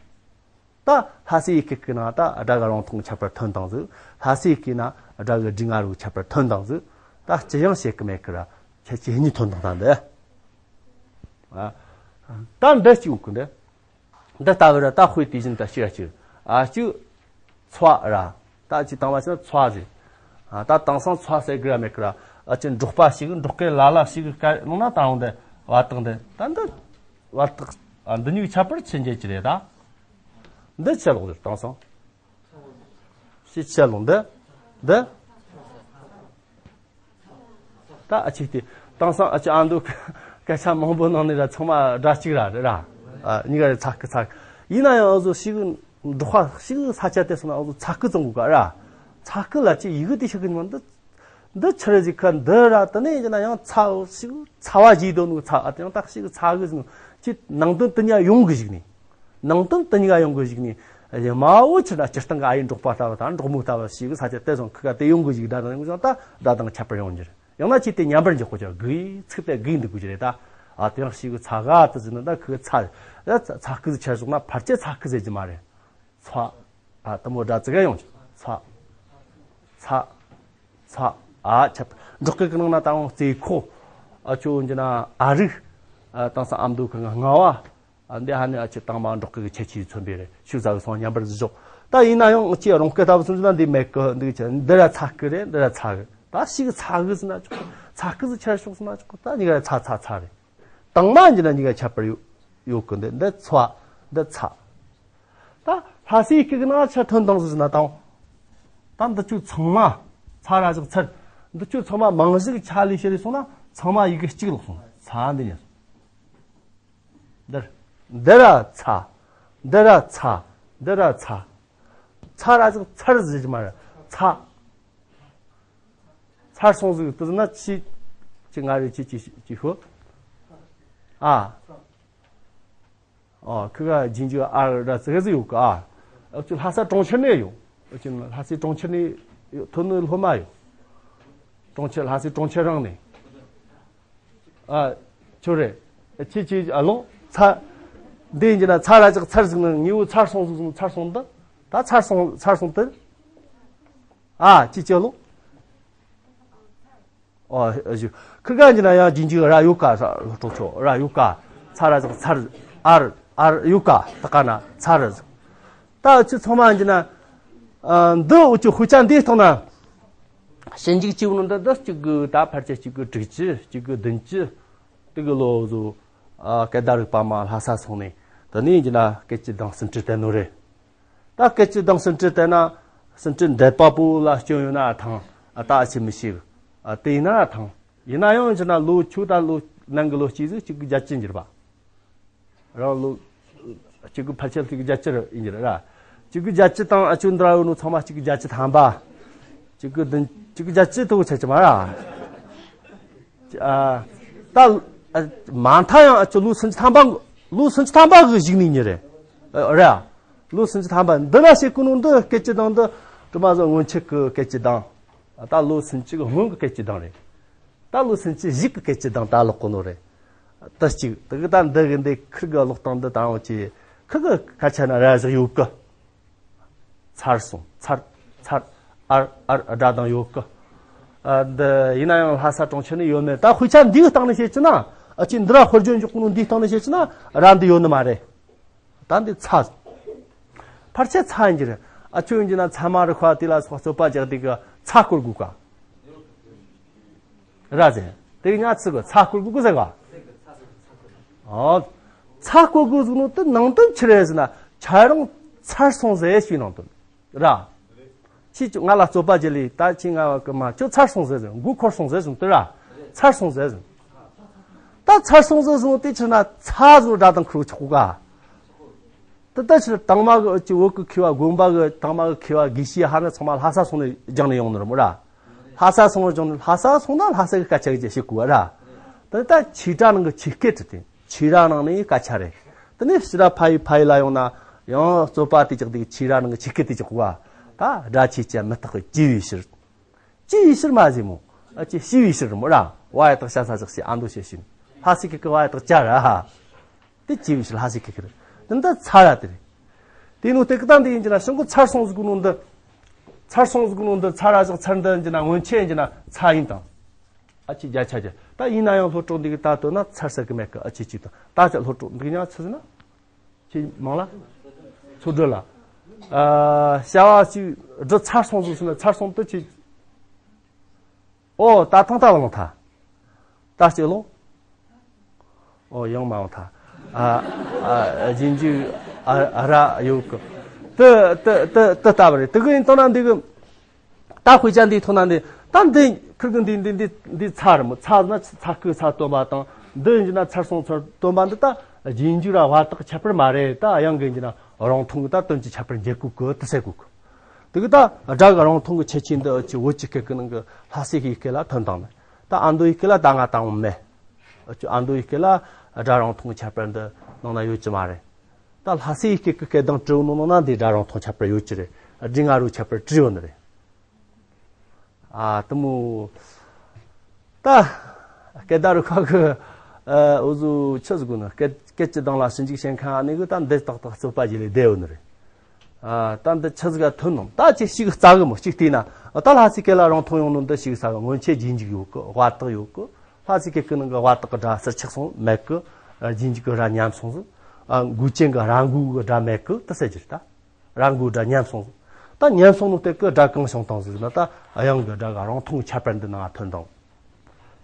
ད་ལྷ་སའི་ཡི་གེ་གི་ནང་ད་སྒྲ་གི་རང་མཐོང་ཁྱད་པར་ཐོན་དང་ཟིག་ལྷ་སའི་ཡི་གེ་ན་སྒྲ་གི་སྒྲ་ང་རུ་ཁྱད་པར་ཐོན་དང་ཟིག་ད་ཅི་ཡང་བཤད་གི་མེད་གི་ར། ཁྱད་ཆོས་གཉིས་ཐོན་དང་ད་འདི། ཨ། ད་འདི་གཅིག་ཡོད་གི་འདི། འདི་ལྟ་བུ་ར། ད་དཔེ་དེ་བཞིན་དུ་གཅིག་ག་གཅིག་ཨ་གཅིག་ཚོ་ར། ད་གཅིག་དང་བ་ཕྱིན་ན་ཚོ་ཟེར། ད་དེང་སང་ཚོ་ཟེར་གི་ར་མེད་གི་ར། ཨ་ཅེ་འབྲོག་པ་ཞིག་འབྲོག་སྐད་ལ་ལ་ཞིག་གི་སྐད་ལུང་ན་ད་འོང་དེ་བ་དག་འདི་ད་འདི་བ་དག་ཨ་འདི་གཉིས་ཁྱད་པར་ཆེ་འགྱེད་ཀྱི་རེད་ད། འདི་ཆད་ལོག་རེད་དེང་སང་། ཞེས་ཆད་ལོག་འདི་འདི། ད་ཨ་ཅིག་དེ་དེང་སང་ཨ་ཅེ་ཨ་མདོ་སྐད་ཆ་མང་པོ་ནང་ནས་ར་ཚང་མ་སྒྲ་གཅིག་ར་རེད་ར། ཨ་གཉིས་ཀ་རེད་ཚ་སྐུ་ཚ་སྐུ། ཡིན་ན་ཡང་ཨ་ཟོ་ཞིག་འབྲོག་པ་ཞིག་ས་ཆ་དེ་སོང་ན་ཨ་ཟོ་ཚ་སྐུ་ཙམ་གོ་ག་ར། ཚ་སྐུ་ལ་ཅི་ཡི་གེ་དེ་ཤེས་གི་མ་འདི། འདི་ཆི་རེད་ཟིག་ག་འདི་ར་དེ་ནས་ཡིན་ན་ཡང་ཚ་ཞིག་ཚ་བ་བཞི་དོ་ནུ་ཚ་ཨ་དེ་ཡང་ད་ཞིག་ཚ་གི་ཟིག་ནུ་ཅི་ནང་དོན་དེ་གཉིས་ཡོང་གི་ཞིག་ནི། ནང་དོན་དེ་གཉིས་ཀ་ཡོང་གི་ཞིག་ནི། ཡ་མ་འོ་ཆི་ན་སྤྱིར་བཏང་གི་ཨ་ཡི་འབྲོག་པ་ལྟ་བུ་དང་འབྲོག་མོ་ལྟ་བུ་ཞིག་གི་ས་ཆ་དེ་སོང་ཁི་ག་དེ་ཡོང་གི་ཞིག་སྒྲ་དང་ཡོང་གི་ཞིག་ད་སྒྲ་དང་ཁྱད་པར་ཡོང་རྒྱུ་རེད། ཡང་ན་ཅི་དེ་ཉམས་པར་འཇོག་གོ་ཅག་གི་ཚིག་དེ་གི་འདུག་གོ་ཅི་རེད་ད། ཨ་དེ་ཡང་ཞིག་གི་ཚ་ག་དེ་ཟིན་ན་ད་ཁི་གི་ཚ་ཡ་ཚ་ཚ་ཁི་ཟིག་ཆ་སོང་ན་ཕར་ཆེ་ཚ་ཁི་ཟེར་གྱི་མ་རེད། ཚ། ཨ་དེ་མོ་སྒྲ་ཙི་ག་ཡོང་ཅི། ཚ། ཚ། ཚ། ཨ་ཆབ་འབྲོག་སྐད་ཀྱི་ནང་ན་ད་རུང་རྩེ་ཁོག་ཨ་ཆོ་འཇི་ན་ཨ་རིག་ཨ་དེང་སང་ཨ་མདོ་ཁ་ང་ང་བ། ཨ་འདི་ཧ་ནི་ཨ་ཆེ་དང་མ་འབྲོག་སྐད་ཀྱི་ཁྱད་ཆོས་མཚོན་པའི་རེད་ཤུགས་ཟ་གི་སོང་ཉམས་པར་བཟོ་ཞོག་ད་ཡིན་ན་ཡང་ཅི་རོང་སྐད་ལྟ་བུ་སོང་ན་འདི་མེད་གི་འདི་ཆ་འདི་ར་ཚ་སྐུ་རེད་འདི་ར་ཚ་གི་ད་ཞིག་ཚ་གི་ཟེར་ན་ཆོག་ཚ་སྐུ་ཟེར་ཆ་ཤོག་ཟེར་ན་ཆོག་ད་གཉིས་ཀ་ཚ་ཚ་ཚ་རེད། དང་མ་འཇི་ན་གཉིས་ཀ་ཁྱད་པར་ཡོད་ཡོད་གི་འདི་འདི་ཚ་འདི་ཚ། ད་ལྷ་སའི་སྐད་ཀྱི་ནང་ཆ་ཐོན་དང་ཟེར་ན་དང་། ད་འདི་ཆོ་ཚང་མ་ཚ་ར་བཞག་ཚར། འདི་ཆོ་ཚང་མ་མང་ཞིག་ཆ་ལས་ཤེས་རེ་སོང་ན་ཚང་མ་ཡི་གེ་གཅིག་ལོག་སོང་ཚ་འདི་ཉར་སོང་། འདིར་འདི་ར་ཚ། འདི་ར་ཚ། འདི་ར་ཚ། ཚ་ར་བཞག་ཚར་ཟེར་གྱི་མ་རེད་ཚ། ཚར་སོང་ཟིག་དུ་ན་ཅི། ཅི་ང་རེ་ཅི་ཅི་ཅི་ཤོད། ཨ། ཨ་ཁི་ག་རྗེས་འཇུག་ཨ་ར་ཙི་ག་ཟིག་ཡོད་གི་ཨ། ཨ་ཅི་ལྷ་ས་གྲོང་ཁྱེར་ནས་ཡོད། ཨ་ཅི་ལྷ་སའི་གྲོང་ཁྱེར་ནས་ཡོད་ཐོན་ནི་སློབ་མ་ཡོད། གྲོང་ཁྱེར་ལྷ་སའི་གྲོང་ཁྱེར་རང་ནས། ཨ། ཁྱོད་རེད། ཁྱེད་ཀྱིས་ཨ་ལོ། ཚ། འདི་ཡིན་གྱི་ན་ཚ་ར་ཅག་ཚར་ཟིག་ནི་ངེས་པོ་ཚར་སོང་ཟིག་ཚར་སོང་འདི། ད་ཚར་སོང་ཚར་སོང་དེ། ཨ་ཅི་ཅི་ལོ། ཨོ་ཞུ། ཁི་ག་ཡིན་གྱི་ན་ཡང་རྗེས་འཇུག་ར་ཡོད་ཀ་ས་གྲོགས་ཆོ་ར་ཡོད་ཀ་ཚ་ར་ཅག་ཚར། ཨར་ཨར་ཡོད་ཀ་ད་ཀ་ན་ཚར་ཟིག་ད་ཨ་ཅི་ཚང་མ་ཡིན་གྱི་ན། ཨ་འདི་འུ་ཅི་དཔེ་ཆ་འདིའི་སྟེང་ན། ཞིབ་འཇུག་བྱས་ནོ་འདི་འདི་གཅིག་གི་ད་ཕལ་ཆེར་གཅིག་གི་དྲུག་ཅུ་གཅིག་གི་བདུན་ཅུ། དེ་གི་ལོ་བཟོ། ཨ་སྐད་བརྡ་རིག་པ་མ་ལྷ་ས་སོང་ནས་དེ་ནས་ཡིན་གྱི་ན་སྐད་ཀྱི་གདངས་ཟིན་བྲིས་བསྟན་ནོ་རེད། ད་སྐད་ཀྱི་གདངས་ཟིན་བྲིས་བསྟན་ན་ཟིན་བྲིས་འདེད་པ་པོ་ལ་སྐྱོན་ཡོད་ན་ཐང་ཨ་ད་ཨ་ཆི་མི་ཤེས་གི་ཨ་དེ་ཡིན་ན་ཐང་ཡིན་ན་ཡང་ཡིན་གྱི་ན་ལོ་ཆུ་ད་ལོ་ནང་གི་ལོ་གཅིག་ཟིག་གཅིག་གི་བརྒྱད་ཅུ་འགྱུར་བ། རང་ལོ། གཅིག་དགུ་ཕལ་ཆེར་གཅིག་དགུ་བརྒྱད་ཅུ་ཡིན་གྱི་རེད་ར། གཅིག་དགུ་བརྒྱད་ཅུ་དང་ཨ་ཅོ་འདི་ར་ཡོད་ནོ་ཚང་མ་གཅིག་དགུ་བརྒྱད་ཅུ་ཐམ་པ། གཅིག་དགུ་བདུན་གཅིག་དགུ་བརྒྱད་ཅུ་དུ་ཆ་ཅི་མ་ར། ཨ། ད། ཨ། མ་མཐའ་ཡང་ཨ་ཅོ་ལོ་སུམ་ཅུ་ཐམ་པ། ལོ་སུམ་ཅུ་ཐམ་པ་གི་གཞུག་ནས་ཡིན་རེད། ཨ། རེད་ཨ། ལོ་སུམ་ཅུ་ཐམ་པ་འདི་ན་བཤད་གོ་ནོ་འདི་སྐད་ཀྱི་གདངས་འདི་གྲུབ་མ་བཟང་སྔོན་ཆད་ཀྱི་སྐད་ཀྱི་གདངས། ད་ལོ་སུམ་ཅུ་གི་སྔོན་གྱི་སྐད་ཀྱི་གདངས་རེད། ད་ལོ་སུམ་ཅུ་གཞུག་གི་སྐད་ཀྱི་གདངས་ད་ལོག་གོ་ནོ་རེད། ད་གཅིག་དེ་གི་ད་འདི་གི་འདི་ཁིར་གི་ཀློག་སྟངས་འདི་དང་འོ་ཅི་ཁིར་གི་སྐད་ཆ་ན་ར་ཟིག་ཡོད་གི་ཚར་སོང་ཚར་ཚར་ཨར་ཨར་སྒྲ་གདངས་ཡོད་གི་ཨ་འདི་ཡིན་ན་ཡང་ལྷ་ས་གྲོང་ཁྱེར་ནས་ཡོད་མེད་ད་དཔེ་ཆ་འདིའི་སྟེང་ནས་བཤད་ཅི་ན་ཨ་ཅི་འདི་ར་དཔེར་བརྗོད་འཇོག་གོ་ནོ་འདིའི་སྟེང་ནས་བཤད་ཅི་ན་ར་འདི་ཡོད་ནི་མ་རེད། ད་འདི་ཚ། ཕལ་ཆེར་ཚ་ཡིན་གྱི་རེད། ཨ་ཆོས་ཡིན་གྱི་ན་ཚ་མ་རི་ཁ་དེ་ལ་སོགས་རྩོད་པ་རྒྱག་དུས་ཀྱི་ཚ་སྐོར་དགོས་ཀ་ར་ཟེར། དེ་གི་ཉག་ཚི་གི་ཚ་སྐོར་དགོས་ཀི་ཟེར་ག་ཨོ། ཚ་སྐོར་དགོས་ཟེར་ནོ་དེ་ནང་དོན་ཆི་རེད་ཟེར་ན་ཁྱེད་རང་ཚར་སོང་ཟེར་ཞུས་ནང་དོན། ར། ཁྱེད་ཀྱིས་ང་ལ་རྩོད་པ་བྱེད་ལེ་ད་ཁྱེད་ང་བ་ཀི་མ་ཁྱོད་ཚར་སོང་ཟེར་ཟེར་མགོ་འཁོར་སོང་ཟེར་ཟེར་དེ་ར། ཚར་སོང་ཟེར་ཟེར། ད་ཚར་སོང་ཟེར་ཟེར་དེ་ཕྱིར་ན་ཚ་ཟེར་སྒྲ་དང་ཁུར་ཆོག་ག་དེ་ད་ཕྱིར་དང་མ་གི་ཨ་ཅི་བོད་ཀྱི་མཁས་པ་དགོན་པ་གི་དང་མ་གི་མཁས་པ་དགེ་བཤེས་ཧ་ན་ཚང་མ་ལྷ་ས་སོང་ནས་སྦྱངས་ནས་ཡོང་ནི་རེད་མོ་ར། ལྷ་ས་སོང་ནས་སྦྱངས་ནས་ལྷ་ས་སོང་ན་ལྷ་ས་གི་སྐད་ཆ་གི་ཅི་ཤེས་དགོས་ར། དེ་ད་ཆོས་གྲྭ་ནང་གི་ཆོས་སྐད་དྲི་དེ། ཆོས་ར་ནང་ནས་སྐད་ཆ་རེད། དེ་ནས་ཕྱི་ར་ཕ་ཡུལ་ཕ་ཡུལ་ལ་ཡོང་ན་ཡང་རྩོད་པ་དེ་ཅག་དེ་ཆོས་ར་ནང་གི་ཆོས་སྐད་དེ་ཅག་གོ་བ། ད་སྒྲ་ཆོས་ཅན་མི་རྟག་གི་སྐྱེས་བུའི་ཕྱིར། སྐྱེས་བུའི་ཕྱིར་མ་ཟེར་མོ། ཨ་ཅེ་སྐྱེས་བུའི་ཕྱིར་མོ་ར། བ་ཡ་དག་ཤ་ས་ཞག་ཤི་ཨ་མདོ་ཤེས་ཤིན། ལྷ་སའི་སྐད་ཀྱི་བ་ཡ་དག་ཅ་ར་ཧ། དེ་སྐྱེས་བུའི་ཕྱིར་ལྷ་སའི་སྐད་ཀྱི་རེད། དེ་འདི་ཚ་ར་དེ་རེད། དེ་ནོ་དེ་ཀི་ད་འདི་ཡིན་གྱི་ན་ཤིང་གི་ཚར་སོང་ཟིག་གི་ནོ་འདི། ཚར་སོང་ཟིག་གི་ནོ་འདི་ཚ་ར་ཞག་ཚར་འདི་ཡིན་གྱི་ན་སྔོན་ཆད་ཡིན་གྱི་ན་ཚ་ཡིན་དང་། ཨ་ཅེ་བརྒྱ་ཆ་བརྒྱ། ད་ཡིན་ན་ཡང་སློབ་གྲོགས་འདི་གི་ད་དོན་ན་ཚར་ས་གི་མེད་གི་ཨ་ཅེ་ཅིག་དང་ད་ཅི་སློབ་གྲོགས་འདི་གི་ཉག་ཚི་ཟིན་ན། ཅི་མང་ལ། ཚུར་སྒྲུབ་ལ། ཨ་བྱ་བ་ཅིག་སྒྲུབ་ཚར་སོང་ཟིག་ཟིན་ན་ཚར་སོང་དུ་ཅི། ཨོ་ད་ཐང་ད་བ་ལོང་ཐ། ད་སྐྱེ་ལོང་། ཨོ་ཡང་མ་འོང་ཐ། ཨ་ཨ་རྗེས་འཇུག་ཨ་ཨ་ར་ཡོད་གི། དེ་དེ་དེ་དེ་ལྟ་བུ་རེད། དེ་གི་ཡིན་དང་ན་འདི་གི། ད་དཔེ་ཆ་འདིའི་ཐོག་ན་འདི་ད་འདི་ཁིར་གི་འདི་འདི་འདི་འདི་ཚ་རེད་མོ། ཚ་ན་ཚ་ཁུ་ཚ་སྟོན་པ་དང་། འདི་ཡིན་ན་ཚར་སོང་ཚར་སྟོན་པ་འདི་ད་རྗེས་འཇུག་ར་བར་དག་ཁྱད་པར་མ་རེད། ད་དབྱངས་གི་ཡིན་ན་རང་མཐོང་གི་ད་དོན་གྱི་ཁྱད་པར་འབྱེད་དགོས་གི་དེ་ཟེར་དགོས་གི། དེ་གི་ད་སྒྲ་གི་རང་མཐོང་གི་ཁྱད་ཆོས་འདི་ཨ་ཅི་བོད་ཀྱི་སྐད་ཀྱི་ནང་གི་ལྷ་སའི་སྐད་ལ་ཐོན་དང་མེད། ད་ཨ་མདོ་ཡི་སྐད་ལ་ད་ང་དང་མེད། ཨ་ཅི་ཨ་མདོ་ཡི་སྐད་ལ་སྒྲ་རང་མཐོང་གི་ཁྱད་པར་འདི་ནང་ན་ཡོད་ཀྱི་མ་རེད། ད་ལྷ་སའི་སྐད་ཀྱི་སྐད་གདངས་དྲིལ་བུ་ནང་ན་འདི་སྒྲ་རང་མཐོང་ཁྱད་པར་ཡོད་ཀྱི་རེད། སྒྲ་ང་རོ་ཁྱད་པར་བྲིས་ཡོད་ནི་རེད། ཨ་དེ་མོ། ད་སྐད་བརྡ་རུ་ཁག་གི་ཨ་འུ་ཟོ་ཆི་ཟིག་གོ་ན་སྐད་སྐད་ཀྱི་གདངས་ལ་ཞིབ་འཇུག་བྱེད་མཁན་ཨ་ནི་གི་ད་འདི་ཏག་ཏག་རྩོད་པ་བྱེད་ལས་བསྡད་ཡོད་ནི་རེད། ཨ་ད་འདི་ཆི་ཟིག་ག་ཐོན་ནམ། ད་ཅིག་ཞིག་རྩ་གི་མོ་ཅིག་བལྟས་ན། ཨ་ད་ལྷ་སའི་སྐད་ལ་རང་མཐོང་ཡོང་ནོ་འདི་ཞིག་ས་གི། སྔོན་ཆད་རྗེས་འཇུག་ཡོད་གི། བར་དག་ཡོད་གི། ལྷ་སའི་སྐད་ཀྱི་ནང་གི་བར་དག་གི་སྒྲ་ཟུར་ཆག་སོང་མེད་གི། རྗེས་འཇུག་གི་སྒྲ་ཉམས་སོང་ཟིག། ཨ་མགོ་ཅན་གི་ར་མགོ་གི་སྒྲ་མེད་གི་དེ་ཟེར་རྒྱུ་རེད་ད། ར་མགོའི་སྒྲ་ཉམས་སོང་ཟིག། ད་ཉམས་སོང་ནོ་སྟེ་གི་སྒྲ་གང་བྱུང་དང་ཟིག་ན། ད་དབྱངས་གི་སྒྲ་གི་རང་མཐོང་ཁྱད་པར་འདི་ནང་ཐོན་དང་།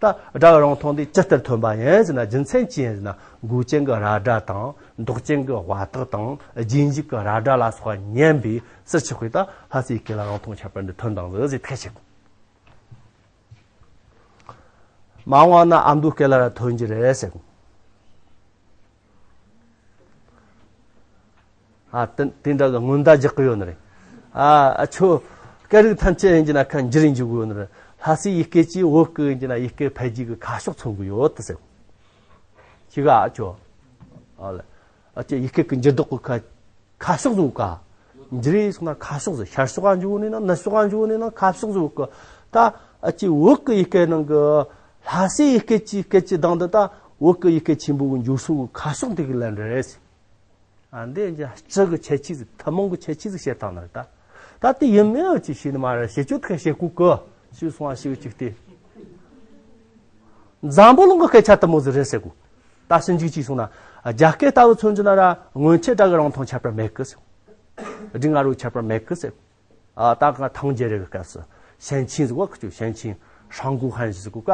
ད་སྒྲ་གི་རང་མཐོང་འདི་ཇི་ལྟར་ཐོན་པ་ཡིན་ཟེར་ན། རྒྱུ་མཚན་ཅི་ཡིན་ཟེར་ན། མགོ་ཅན་གི་ར་སྒྲ་དང་། འདོགས་ཅན་གི་བ་དག་དང་། རྗེས་འཇུག་གི་ར་སྒྲ་ལ་སོགས་པ་ཉན་པའི་ཟུར་ཆག་གིས་ད་ལྷ་སའི་སྐད་ལ་རང་མཐོང་ཁྱད་པར་འདི་ཐོན་དང་ཟིག་ཟེར་ཐག་ཆོད། མ་འོངས་ན་ཨ་མདོའི་སྐད་ལ་ར་ཐོན་རྒྱུ་རེད་ཟེར། ཨ་དེ་དེ་འདྲ་གི་སྔོན་བརྡ་རྒྱག་གི་ཡོད་ནི་རེད། ཨ་ཨ་ཁྱོད་སྐད་རིགས་ཐམས་ཅད་ཡིན་གྱི་ན་ཁ་འགྱུར་འགྱུར་གི་ཡོད་ནི་རེད། ལྷ་སའི་ཡུལ་སྐད་ཀྱིས་བོད་སྐད་ཡིན་གྱི་ན་ཡུལ་སྐད་འཕེལ་རྒྱས་ཀྱི་ཁ་ཕྱོགས་མཚོན་གི་ཡོད་དེ་ཟེར། ཁྱི་ག་ཨ་ཁྱོད། ཨ་ལ། ཨ་ཁྱོད་ཡུལ་སྐད་ཀྱི་འགྱུར་ལྡོག་གི་ཁ་ཁ་ཕྱོགས་ཟིག་ག། འགྱུར་ཡས་སོང་ན་ཁ་ཕྱོགས་ཟིག། ཤར་ཕྱོགས་ག་འགྱུར་ནི་ན་ནུབ་ཕྱོགས་ག་འགྱུར་ནི་ན་ཁ་ཕྱོགས་ཟིག་གི། ད་ཨ་ཁྱོད་བོད་ཀྱི་ཡུལ་སྐད་ནང་གི་ལྷ་སའི་ཡུལ་སྐད་ཀྱི་སྐད་ཀྱི་གདངས་འདི་ད་བོད་ཀྱི་ཡུལ་སྐད་ཆེན་པོ་གི་འགྱུར་སོ་གི་ཁ་ཕྱོགས་འདི་གི་ལན་རེད། ཨ་འདི་ཡང་སྤྱི་གི་ཁྱད་ཆོས་ཟིག། ཐུན་མོང་གི་ཁྱད་ཆོས་ཟིག་བཤད་སྟངས་ནི་རེད་ད། ད་དེ་ཡིན་མིན་ཅིག་ཤེས་ནི་མ་རེད། བཤད་རྒྱུ་དེ་ག་བཤད་དགོས་གི། ཞུས་སོང་བ་ཞིག་ཅིག་སྟེ། འཛམ་བུ་གླིང་གི་སྐད་ཆ་དེ་མོ་ཟིག་རེད་ཟེར་གོ། ད་ཞིབ་འཇུག་ཅིག་སོང་ན། རྒྱ་སྐད་ལྟ་བུ་མཚོན་རྒྱུ་ན་ར་སྔོན་ཆད་སྒྲ་གི་རང་མཐོང་ཁྱད་པར་མེད་གི་ཟེར། སྒྲ་ང་རོ་ཁྱད་པར་མེད་གི་ཟེར། ཨ་ད་ག་ཐང་རྒྱལ་རབས་ཀྱི་སྐབས་སུ་ཞན་ཆིང་ཟེར་བ། ཁི་ཆོ་ཞན་ཆིང་ཧྲང་གུ་ཧན་ཞི་ཟེར་གོ་ག།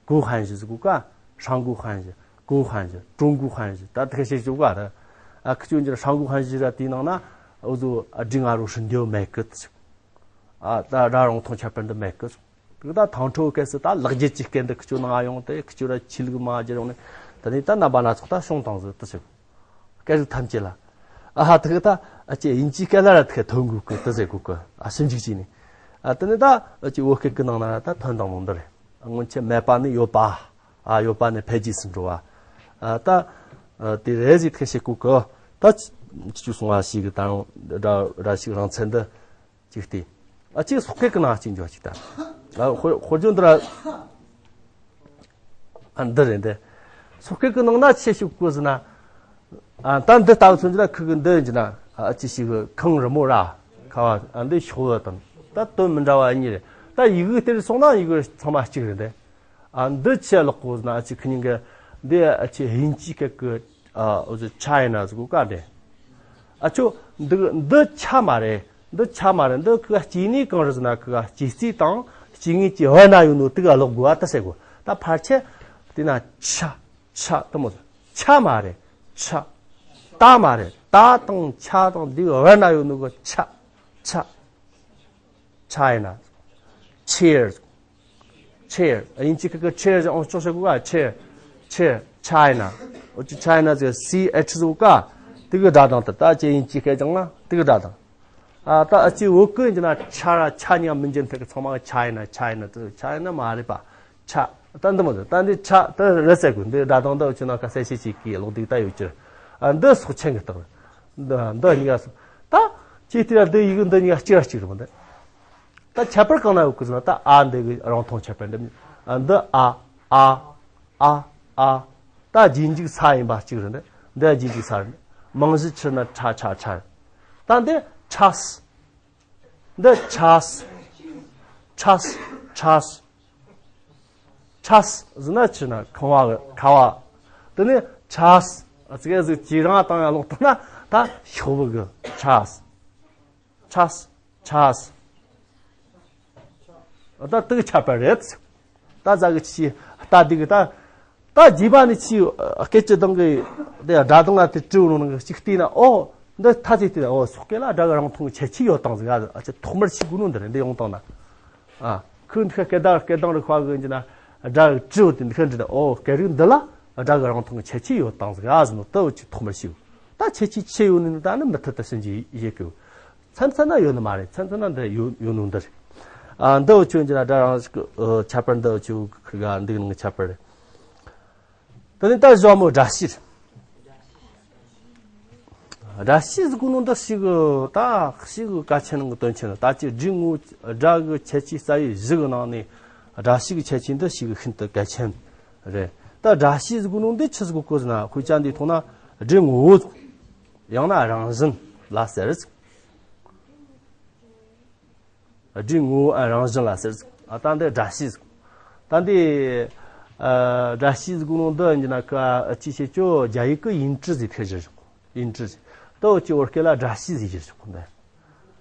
གུ་ཧན་ཞི་ཟེར་གོ་ག། ཧྲང་གུ་ཧན་ཞི། གུ་ཧན་ཞི། ཀྲུང་གུ་ཧན་ཞི། ད་དེ་ཤེས་ཆོ་ག་ར། ཨ་ཁི་ཆོ་འཇིར་ཧྲང་གུ་ཧན་ཞི་ར་དེའི་ནང་ན་འུ་ཚོ་སྒྲ་ང་རོ་ཧྲི་འདེའུ་མེད་གི་ཟེར། ཨ་ད་སྒྲ་རང་མཐོང་ཁྱད་པར་འདི་མེད་གི་ཟེར། དེ་ད་ཐང་ཁྲོ་སྐད་སུ་ད་ལག་རྗེས་ཀྱི་སྐད་འདི་ཁི་ཆོ་ནང་ཡོང་སྟེ། ཁི་ཆོ་ར་ཆོས་ལུགས་མ་བརྒྱུད་ཡོང་ནས། དེ་ནས་ད་རྣམ་པ་སྣ་ཚོགས་ད་བྱུང་བཏང་ཟིག་དེ་ཟེར། སྐད་རིགས་ཐམས་ཅད་ལ། ཨ་ཧ་དེ་གི་ད་ཨ་ཅེ་དབྱིན་ཇིའི་སྐད་ལ་ར་དེ་ག་ཐོན་དགོས་གི་དེ་ཟེར་གོ་གི། ཨ་ཞིབ་འཇུག་བྱས་ནས། ཨ་དེ་ནས་ད་ཨ་ཅེ་བོད་སྐད་ཀྱི་ནང་ན་ར་ད་ཐོན་བཏང་ནོ་འདི་རེད། སྔོན་ཆད་མེད་པ་ནས་ཡོད་པ། ཨ་ཡོད་པ་ནས་འཕེལ་རྒྱས་སུ་འགྲོ་བ། ཨ་ད་ཨ་དེ་རེད་ཟེར་དེ་ག་བཤད་གོ་གི། ད་ཅི་ཅི་སོང་བ་ཞིག་གི་ད་རུང་སྒྲ་སྒྲ་ཞིག་རང་མཚན་འདི། ཅིག་སྟེ། ཨ་ཅིག་སོག་སྐད་ཀྱི་ནང་ཅིག་འཇོག་ཅིག་ད། ཨ་དཔེར་དཔེར་བརྗོད་འདི་ར། ཨ་འདི་རེད་འདི། སོག་སྐད་ཀྱི་ནང་ན་ཆེ་ཤོས་གོ་ཟེར་ན། ཨ་ད་འདི་ལྟ་བུ་མཚོན་རྒྱུ་ན་ཁུ་གི་འདི་ཡིན་གྱི་ན། ཨ་ཅི་ཞིག་གི་ཁང་རི་མོ་ར། ཁ་བ་ཨ་འདི་ཤོག་བུ་དང་། ད་དོན་མི་འདྲ་བ་གཉིས་རེད། ད་ཡི་གེ་སྟེར་སོང་ན་ཡི་གེ་ཚང་མ་གཅིག་རེད་འདི། ཨ་འདི་ཆེ་ལོག་གོ་ཟེར་ན། ཨ་ཅི་ཁི་ཉིན་གི་འདི་ཨ་ཅི་དབྱིན་ཇིའི་སྐད་ཀྱི། ཨ་འོ་ཅི་ཆའི་ན་ཟེར་གོ་ག་འདི། ཨ་ཅོ། འདི་འདི་ཆ་མ་རེད། འདི་ཆ་མ་རེད། འདི་ཁི་ག་སྐྱེ་གནས་གང་རེད་ཟེར་ན། ཁི་ག་སྐྱེ་རྩིས་དང་སྐྱེ་དངོས་ཀྱི་བར་ན་ཡོད་ནོ་དེ་ག་ཀློག་དགོས་པ་དེ་ཟེར་གོ། ད་ཕལ་ཆེར་དེ་ན་ཆ་ཆ་དེ་མོ་ཟེར། ཆ་མ་རེད། ཆ། ད་མ་རེད། ད་དང་ཆ་དང་དེ་ག་བར་ན་ཡོད་ནོ་གི་ཆ་ཆ། ཆ་ཡིན་ན། ཆེར། ཆེར། དབྱིན་ཇི་སྐད་ཀྱི་ཆེར་ཟེར་ཨང་ཅོག་བྱེད་དགོས་ག། ཆེར། ཆེར། ཆའི་ན། འོ་ཅི་ཆའི་ན་ཟེར་སི་ཨེཆ་ཟེར་ག། དེ་གི་སྒྲ་གདངས་དེ། ད་ཅི་དབྱིན་ཇི་སྐད་ཀྱང་ན་དེ་གི་སྒྲ་གདངས། ཨ་ད་ཨ་ཅི་བོད་སྐད་ཡིན་གྱི་ན་ཆ་ར་ཆ་གཉིས་མི་འགྱུར་མཐའ་གི་ཚང་མ་ཆའི་ན། ཆའི་ན་དེ་ཆའི་ན་མ་རེད་པ། ཆ། ད་འདི་མོ་ཟེར། ད་འདི་ཆ་དེ་རེད་ཟེར་གོ། འདི་སྒྲ་གདངས་དེ་འུ་ཅི་ན་ཁ་གསལ་བཤད་ཅིག་གི་ལོག་སྡིག་ད་ཡོད་ཀྱི། ཨ་འདི་སོག་ཆེན་གི་རྟགས་རེད། འདི་འདི་གཉིས་ཀ་སོག། ད་ཅི་སྟེ་ཡ་འདི་ཡི་གེ་འདི་གཉིས་ཀ་གཅིག་ར་གཅིག་རེད་མོ་འདི། ད་ཁྱད་པར་གང་ན་ཡོད་གི་ཟེར་ན། ད་ཨ་འདི་གི་རང་མཐོང་ཁྱད་པར་འདི། ཨ་འདི་ཨ་ཨ་ཨ་ཨ། ད་རྗེས་འཇུག་ས་ཡིན་པ་གཅིག་རེད་འདི། འདི་རྗེས་འཇུག་ས་རེད། མིང་གཞི་ཕྱིར་ན་ཁྲ་ཆ་ཆ་རེད། ད་འདི་ཁྲ་སི། འདི་ཁྲ་སི། ཁྲ་སི། ཁྲ་སི། ཁྲ་སི་ཟེར་ན་ཕྱིར་ན་ཁང་བ་གི་ཁ་བ། དེ་ནས་ཁྲ་སི་ཟེར་གི་ཟིག་ཅི་རང་བཏང་ཡ་ལོག་བཏང་ན་ད་ཤོག་བུ་གི་ཁྲ་སི། ཁྲ་སི། ཁྲ་སི། ད་དེ་གི་ཁྱད་པར་རེད། ད་ཟ་གི་ཆི་ལྟ་དེ་གི་ད། ད་རྗེས་མ་ནི་ཆི་སྐད་ཅིག་དང་གི་དེ་སྒྲ་གདངས་ལ་དེ་དྲི་བ་ནང་གི་ཅིག་བལྟས་ན། ཨོ་འདི་ཐ་ཚིག་དེ་ཨོ་སོག་སྐད་ལ་སྒྲ་གི་རང་མཐོང་གི་ཁྱད་ཆོས་ཡོད་དང་ཟིག་ཨ་ཅི་ཐོག་མར་ཤེས་དགོས་ནོ་འདི་རེད། འདི་ཡོང་དང་ན། ཨ་ཁོས་འདི་ཁ་སྐད་གདངས་སྐད་གདངས་རིག་པ་གི་འཇི་ན་སྒྲ་གི་དྲི་བ་དེ་འདི་ཁ་འདྲི་ད། ཨོ་སྐད་རིགས་འདི་ལ་སྒྲ་གི་རང་མཐོང་གི་ཁྱད་ཆོས་ཡོད་དང་ཟིག་ཨ་ཟིག་ནོ་ད་འུ་ཅི་ཐོག་མར་ཤེས། ད་ཁྱད་ཆོས་ཆེ་ཡོད་ནི་ད་ནི་མུ་མཐུད་དུ་ཕྱིན་གྱི་ཡེ་གི། མཚམས་མཚམས་ན་ཡོད་ནི་མ་རེད། མཚམས་མཚམས་ན་འདི་ཡོད་ཡོད་ནོ་འདི་རེད། ཨ་འདི་འུ་ཆོ་འཇི་ན་སྒྲ་རང་ཞིག་གི་ཨ་ཁྱད་པར་འདི་འུ་ཆོ་གི་ཁི་ག་འདི་གི་ནང་གི་ཁྱད་པར་རེད། དེ་ནས་ད་གཞོགས་མོ་སྒྲ་བཤུས། སྒྲ་བཤུས་ཟེར་གོ་ནོ་འདི་ཞིག་གི་ད་ཞིག་གི་གལ་ཆེན་ནང་གི་དོན་ཆེན་རེད། ད་ཅི་སྒྲའི་ངོ་བོ་སྒྲ་གི་ཁྱད་ཆོས་རྩ་བའི་བཞི་གི་ནང་ནས་སྒྲ་བཤུས་གི་ཁྱད་ཆོས་འདི་ཞིག་གི་ཤིན་ཏུ་གལ་ཆེན་རེད། ད་སྒྲ་བཤུས་ཟེར་གོ་ནོ་འདི་ཆི་ཟེར་གོ་གི་ཟེར་ན། དཔེ་ཆ་འདིའི་ཐོག་ན་སྒྲའི་ངོ་བོ་ཡང་ན་རང་བཞིན་ལ་ཟེར། སྒྲའི་ངོ་བོའམ་རང་བཞིན་ལ་ཟེར། ཨ་ད་འདི་སྒྲ་བཤུས། ད་འདི་ཨ་སྒྲ་བཤུས་ཟེར་གོ་ནོ་འདི་འཇི་ན་ཁ་ཅི་བྱེད་ཅོ་རྒྱ་ཡིག་གི་ཡིན་ཀྲི་ཟེར་ཐེ་བཞུར་བཞག་ཡིན་ཀྲི་ཟེར། ད་འུ་ཅི་བོད་སྐད་ལ་སྒྲ་བཤུས་ཟེར་བཞུར་བཞག་འདི།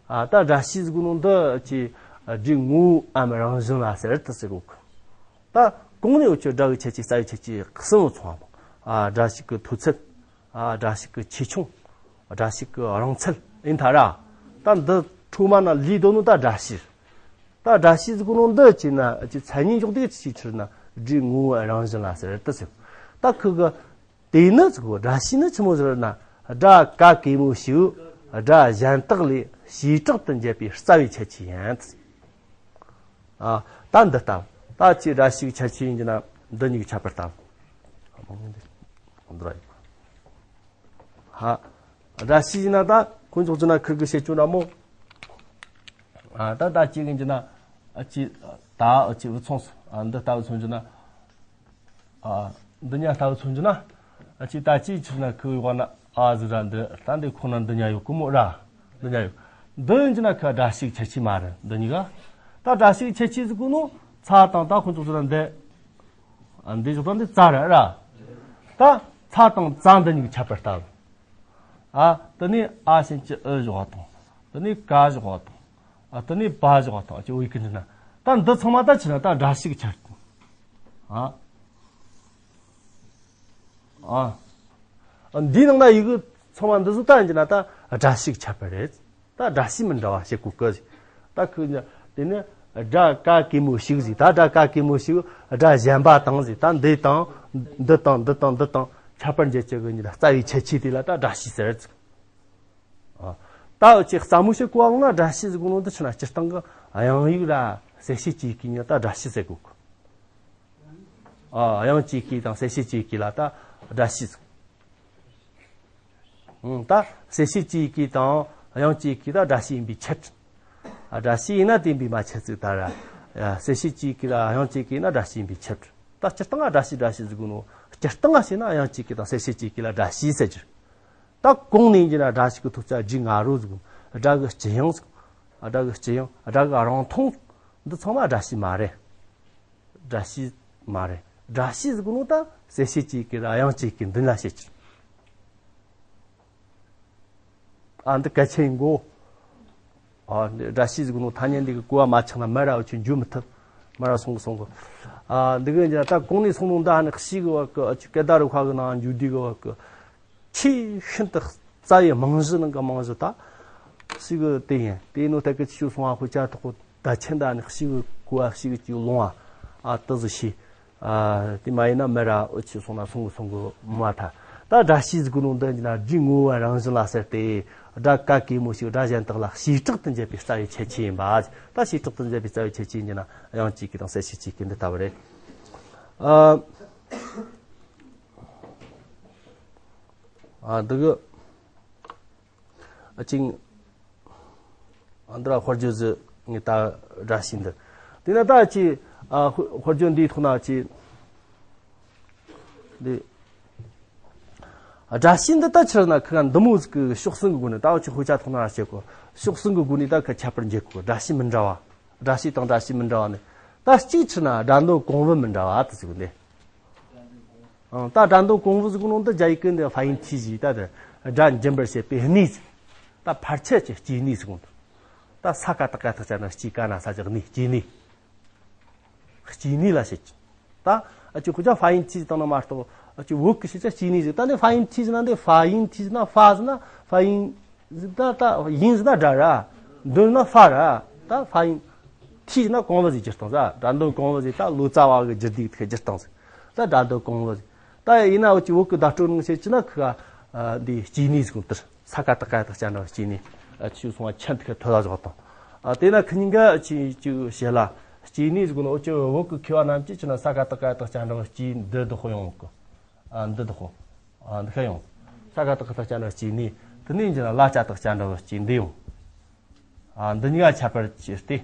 ཨ་ད་སྒྲ་བཤུས་ཟེར་གོ་ནོ་འདི་ཅི་སྒྲའི་ངོ་བོའམ་རང་བཞིན་ལ་ཟེར་དུ་ཟེར་གོ་གི། ད་གོང་ནས་འུ་ཅི་སྒྲ་གི་ཁྱད་ཆོས་རྩ་བའི་ཁྱད་ཆོས་གསུམ་བོ་ཚང་བ། ཨ་སྒྲ་ཞིག་གི་མཐོ་ཚད། ཨ་སྒྲ་ཞིག་གི་ཆེ་ཆུང་། སྒྲ་ཞིག་གི་རིང་ཚད་ཡིན་ད་ར། ད་འདི་ཁྲོ་མ་ན་ལས་དོ་ནོ་ད་སྒྲ་བཤུས། ད་སྒྲ་བཤུས་ཟེར་གོ་ནོ་འདི་ཅི་ན་ཅི་མཚན་ཉིད་འཇོག་དུས་ཅི་ཕྱིར་ན་སྒྲའི་ངོ་བོའམ་རང་བཞིན་ལ་ཟེར་དུ་ཟེར། ད་ཁི་གི་དེ་ནི་ཟེར་གོ། སྒྲ་བཤུས་ནི་ཆི་མོ་ཟེར་ན། སྒྲ་ག་གེ་མོ་ཞིག་སྒྲ་གཞན་དག་ལས་བྱེ་བྲག་ཏུ་འབྱེད་པའི་རྩ་བའི་ཁྱད་ཆོས་ཡིན། ཨ་ད་འདི་ལྟ་བུ། ད་ཅི་སྒྲ་བཤུས་ཁྱད་ཆོས་ཡིན་གྱི་ན་འདི་གཉིས་ཀྱི་ཁྱད་པར་ལྟ་བུ། འདི་ར་ཡིན། ཧ། སྒྲ་བཤུས་ཡིན་ན་ད་དཀོན་མཆོག་ཅི་ན་ཁིར་གི་བཤད་ཅོ་འདྲ་མོ། ཨ་ད་ད་ཅི་གི་འཇི་ན་ཨ་ཅི་ད་ཨ་ཅི་བུ་ཚོང་སོ། ཨ་འདི་ལྟ་བུ་མཚོན་གྱི་ན། ཨ་འདི་ཉ་ལྟ་བུ་མཚོན་གྱི་ན། ཨ་ཅི་ད་ཅི་ཕྱིར་ན་ཁི་ཡོད་ན་ཨ་ཟི་ར་འདི་ད་འདི་ཁོ་ན་འདི་ཉ་ཡོད་གི་མོ་ར། འདི་ཉ་ཡོད། འདི་འཇི་ན་ཁི་སྒྲ་བཤུས་ཁྱད་ཆོས་མ་རེད། འདི་གཉིས་ཀ་ད་སྒྲ་བཤུས་ཁྱད་ཆོས་ཟེར་གོ་ནོ་ཚ་དང་ད་དཀོན་མཆོག་ཅི་ན་འདི། ཨ་འདི་ཞོག་ད་འདི་ཙ་ར་ར། ད་ཚ་དང་ཙ་འདི་གཉིས་ཀྱི་ཁྱད་པར་ལྟ་བུ། ཨ་དེ་ནས་ཨ་ཞེན་གྱི་ཨི་བཞག་པ་དང་། དེ་ནས་ཀ་བཞག་པ་དང་། ཨ་དེ་ནས་པ་བཞག་པ་དང་། ཨ་ཅི་འོ་ཡི་ཀི་འདི་ན། ད་འདི་ཚང་མ་ད་ཕྱིར་ན་ད་སྒྲ་བཤུས་ཁྱད་པར། ཨ་ཨ་འདིའི་ནང་ན་ཡི་གེ་ཚང་མ་འདི་ཚོ་ད་འཇི་ན་ད་སྒྲ་བཤུས་ཁྱད་པར་རེད། ད་སྒྲ་བཤུས་མི་འདྲ་བ་བཤད་གོ་གི། ད་ཁོས་ནི་དེ་ནི་སྒྲ་ག་གེ་མོ་ཞིག་ཟིག་ད་སྒྲ་ག་གེ་མོ་ཞིག་སྒྲ་གཞན་པ་དང་ཟིག་ད་འདི་དང་འདི་དང་འདི་དང་འདི་དང་ཁྱད་པར་འབྱེད་བྱེད་གི་ཉིད་རྩ་བའི་ཁྱད་ཆོས་དེ་ལ་ད་སྒྲ་བཤུས་ཟེར་ཟིག་ཨ་ད་འུ་ཅི་རྩ་མོ་བཤད་གོ་བ་ལ་སྒྲ་བཤུས་ཟེར་གོ་ནོ་འདི་ཕྱིར་ན་སྤྱིར་བཏང་གི་དབྱངས་ཡིག་ར་གསལ་བྱེད་ཀྱི་ཡི་གེ་ཉིད་ད་སྒྲ་བཤུས་ཟེར་གོ་གི། ཨ་དབྱངས་ཀྱི་ཡི་གེ་དང་གསལ་བྱེད་ཀྱི་ཡི་གེ་ལ་ད་སྒྲ་བཤུས་ཟེར། ཨང་ད་གསལ་བྱེད་ཀྱི་ཡི་གེ་དང་དབྱངས་ཀྱི་ཡི་གེ་ད་སྒྲ་བཤུས་ཡིན་པའི་ཕྱིར། ཨ་སྒྲ་བཤུས་ཡིན་ན་དེ་ཡིན་པའི་མ་ཁྱད་ཚིག་ད་ར། ཨ་གསལ་བྱེད་ཀྱི་ཡི་གེ་ལ་དབྱངས་ཀྱི་ཡི་གེ་ན་སྒྲ་བཤུས་ཡིན་པའི་ཕྱིར། ད་སྤྱིར་བཏང་ང་སྒྲ་བཤུས་སྒྲ་བཤུས་ཟེར་གོ་ནོ། སྤྱིར་བཏང་ང་བཤད་ན་དབྱངས་ཀྱི་ཡི་གེ་དང་གསལ་བྱེད་ཀྱི་ཡི་གེ་ལ་སྒྲ་བཤུས་ཟེར་གྱི། ད་གོང་ནས་ཡིན་གྱི་ན་སྒྲ་ཞིག་གི་ཐོབ་བྱ་སྒྲའི་ང་རོ་ཟེར་གོ། སྒྲ་གི་སྤྱི་དབྱིངས་ཟེར་གོ། སྒྲ་གི་སྤྱི་དབྱིངས་སྒྲ་གི་རང་མཐོང་། འདི་ཚང་མ་སྒྲ་བཤུས་མ་རེད། སྒྲ་བཤུས་མ་རེད། སྒྲ་བཤུས་ཟེར་གོ་ནོ་ད་གསལ་བྱེད་ཀྱི་ཡི་གེ་ར་དབྱངས་ཀྱི་ཡི་གེ་འདི་ལ་བཤད་ཀྱི། ཨ་འདི་གལ་ཆེན་ཡིན་གོ། ཨ་འདི་སྒྲ་བཤུས་ཟེར་གོ་ནོ་ཐ་སྙད་འདི་གི་གོ་བ་མ་ཆགས་ན་མ་ར་འུ་ཆོ་འཇུ་མི་ཐུབ། མ་ར་སོང་གི་སོང་གི། ཨ་འདི་གི་ད་གོང་ནས་སོང་ནོ་ད་ནི་ཤི་གི་བ་གི་ཨ་ཆུ་སྐད་བརྡ་རུ་ཁ་གི་ནང་འཇུ་དུས་གི་བ་གི། ཆེས་ཤིན་ཏུ་རྩ་བའི་རྨང་གཞི་ནང་གི་རྨང་གཞི་ད་ཞིག་གི་དེ་ཡིན། དེ་ནོ་ད་གི་ཆུ་སོང་བ་ཁོ་ཅག་ཐོག་གོ་ད་ཆེན་ད་ནི་ཞིག་གི་གོ་བ་ཞིག་གི་ལོང་བ་ཨ་ཏི་ཟི་ཤི། ཨ་དེ་མ་ཡིན་ན་མི་ར་འུ་ཆུ་སོང་ན་སོང་གི་སོང་གི་མ་ཐ། ད་སྒྲ་བཤུས་ཟེར་གོ་ནོ་འདི་ན་སྒྲའི་ངོ་བོ་རང་བཞིན་ལ་ཟེར་ཏེ། སྒྲ་ག་གེ་མོ་ཞིག་སྒྲ་གཞན་དག་ལ་བྱེ་བྲག་ཏུ་འབྱེད་པའི་རྩ་བའི་ཁྱད་ཆོས་ཡིན་པ། ད་བྱེ་བྲག་ཏུ་འབྱེད་པའི་རྩ་བའི་ཁྱད་ཆོས་ཡིན་ན་དབྱངས་ཀྱི་ཡི་གེ་དང་གསལ་བྱེད་ཀྱི་ཡི་གེ་འདི་ལྟ་བུ་རེད། ཨ། ཨ་འདི་གི་ཨ་ཅིང་ཨ་འདི་ར་དཔེར་བརྗོད་ཟི་ངས་ད་སྒྲ་བཤུས་འདི། དེ་ན་ད་ཅི་ཨ་དཔེར་བརྗོད་འདིའི་ཐོག་ན་ཅི་འདི་སྒྲ་བཤུས་འདི་ད་ཕྱིར་ན་ཁི་ག་འདི་མོ་ཟིག་གི་ཕྱོགས་གསུམ་གི་སྒོ་ནས་ད་འུ་ཅི་དཔེ་ཆ་ཐོག་ན་ར་བཤད་གོ། ཕྱོགས་གསུམ་གི་སྒོ་ནས་ད་ཁི་ཁྱད་པར་འབྱེད་གོ། སྒྲ་བཤུས་མི་འདྲ་བ། སྒྲ་བཤུས་དང་སྒྲ་བཤུས་མི་འདྲ་བ་ནི། ད་གཅིག་ཕྱིར་ན་སྒྲ་འདོན་གོང་བུ་མི་འདྲ་བ་དེ་ཟིག་འདི། ཨང་ད་སྒྲ་འདོན་གོང་བུ་ཟེར་གོ་ནོ་འདི་རྒྱ་ཡིག་གི་འདི་ཧྥ་ཡིན་ཐི་ཟེར། ད་དེ་སྒྲ་འབྱིན་པར་བྱེད་པའི་གནས་ཟེར། ད་ཕལ་ཆེར་གྱི་སྐྱེ་གནས་ཟེར་གོ་ནོ། ད་ས་ཀ་ཏ་ཀ་ཐག་ཆ་ན་སྐྱེ་ཀ་ན་ས་ཀྱི་གནས་སྐྱེ་གནས། སྐྱེ་གནས་ལ་བཤད་ཀྱི། ད་ཨ་ཅི་ཁོ་ཅག་ཧྥ་ཡིན་ཐི་བཏང་ན་མ་གཏོགས་ཨ་ཅི་བོད་ཀྱི་བཤད་ཀྱང་སྐྱེ་གནས་ཟིག་ད་ནི་ཧྥ་ཡིན་ཐི་ཟེར་ན་འདི་ཧྥ་ཡིན་ཐི་ཟེར་ན་ཧྥ་ཟེར་ན་ཧྥ་ཡིན་ཟིག་ད་ད་ཡིན་ཟེར་ན་སྒྲ་ར། འདོན་ན་ཧྥ་ར། ད་ཧྥ་ཡིན་ཐི་ཟེར་ན་གོང་བུ་ཟིག་སྒྱུར་སྟངས་ཟིག་སྒྲ་འདོན་གོང་བུ་ཟིག་ད་ལོ་ཙཱ་བ་གི་སྒྱུར་སྡེ་གི་སྒྱུར་སྟངས་ཟིག་ད་སྒྲ་འདོན་གོང་བུ་ཟིག་ད་ཡིན་ན་འུ་ཅི་བོད་ཀྱི་བརྡ་སྤྲོད་ནང་བཤད་ཀྱི་ན་ཁི་ག་འདི་སྐྱེ་གནས་ཟིག་དེར། ས་ཀ་བཏགས་སྐ་ཡ་བཏགས་སྐྱ་འདྲ་བ་སྐྱེ་གནས། ཨ་ཆུ་སོང་བ་ཆན་ཐིག་ཐོད་ལ་བཞག་དང་། ཨ་དེ་ན་ཁི་གཉིས་ཀ་ཅིག་ཅིག་བཤད་ལ་སྐྱེ་གནས་ཟེར་གོ་ནོ། འུ་ཅི་བོད་ཀྱི་མཁས་པ་རྣམས་ཀྱིས་ཅི་ན་ས་ཀ་བཏགས་སྐ་ཡ་བཏགས་སྐྱ་འདྲ་བ་སྐྱེ་འདི་བདག་པོ་ཡོང་གི། ཨ་འདི་བདག་པོ། ཨ་འདི་ཁ་ཡོང་། ས་ཀ་བཏགས་སྐ་བཏགས་སྐྱ་འདྲ་བ་སྐྱེ་གནས། དེ་ནས་ཅི་ན་ལ་ལྕ་བཏགས་ལྕ་འདྲ་བ་སྐྱེ་འདི་ཡོང་། ཨ་འདི་གཉིས་ཀ་ཁྱད་པར་ཅི་སྟེ།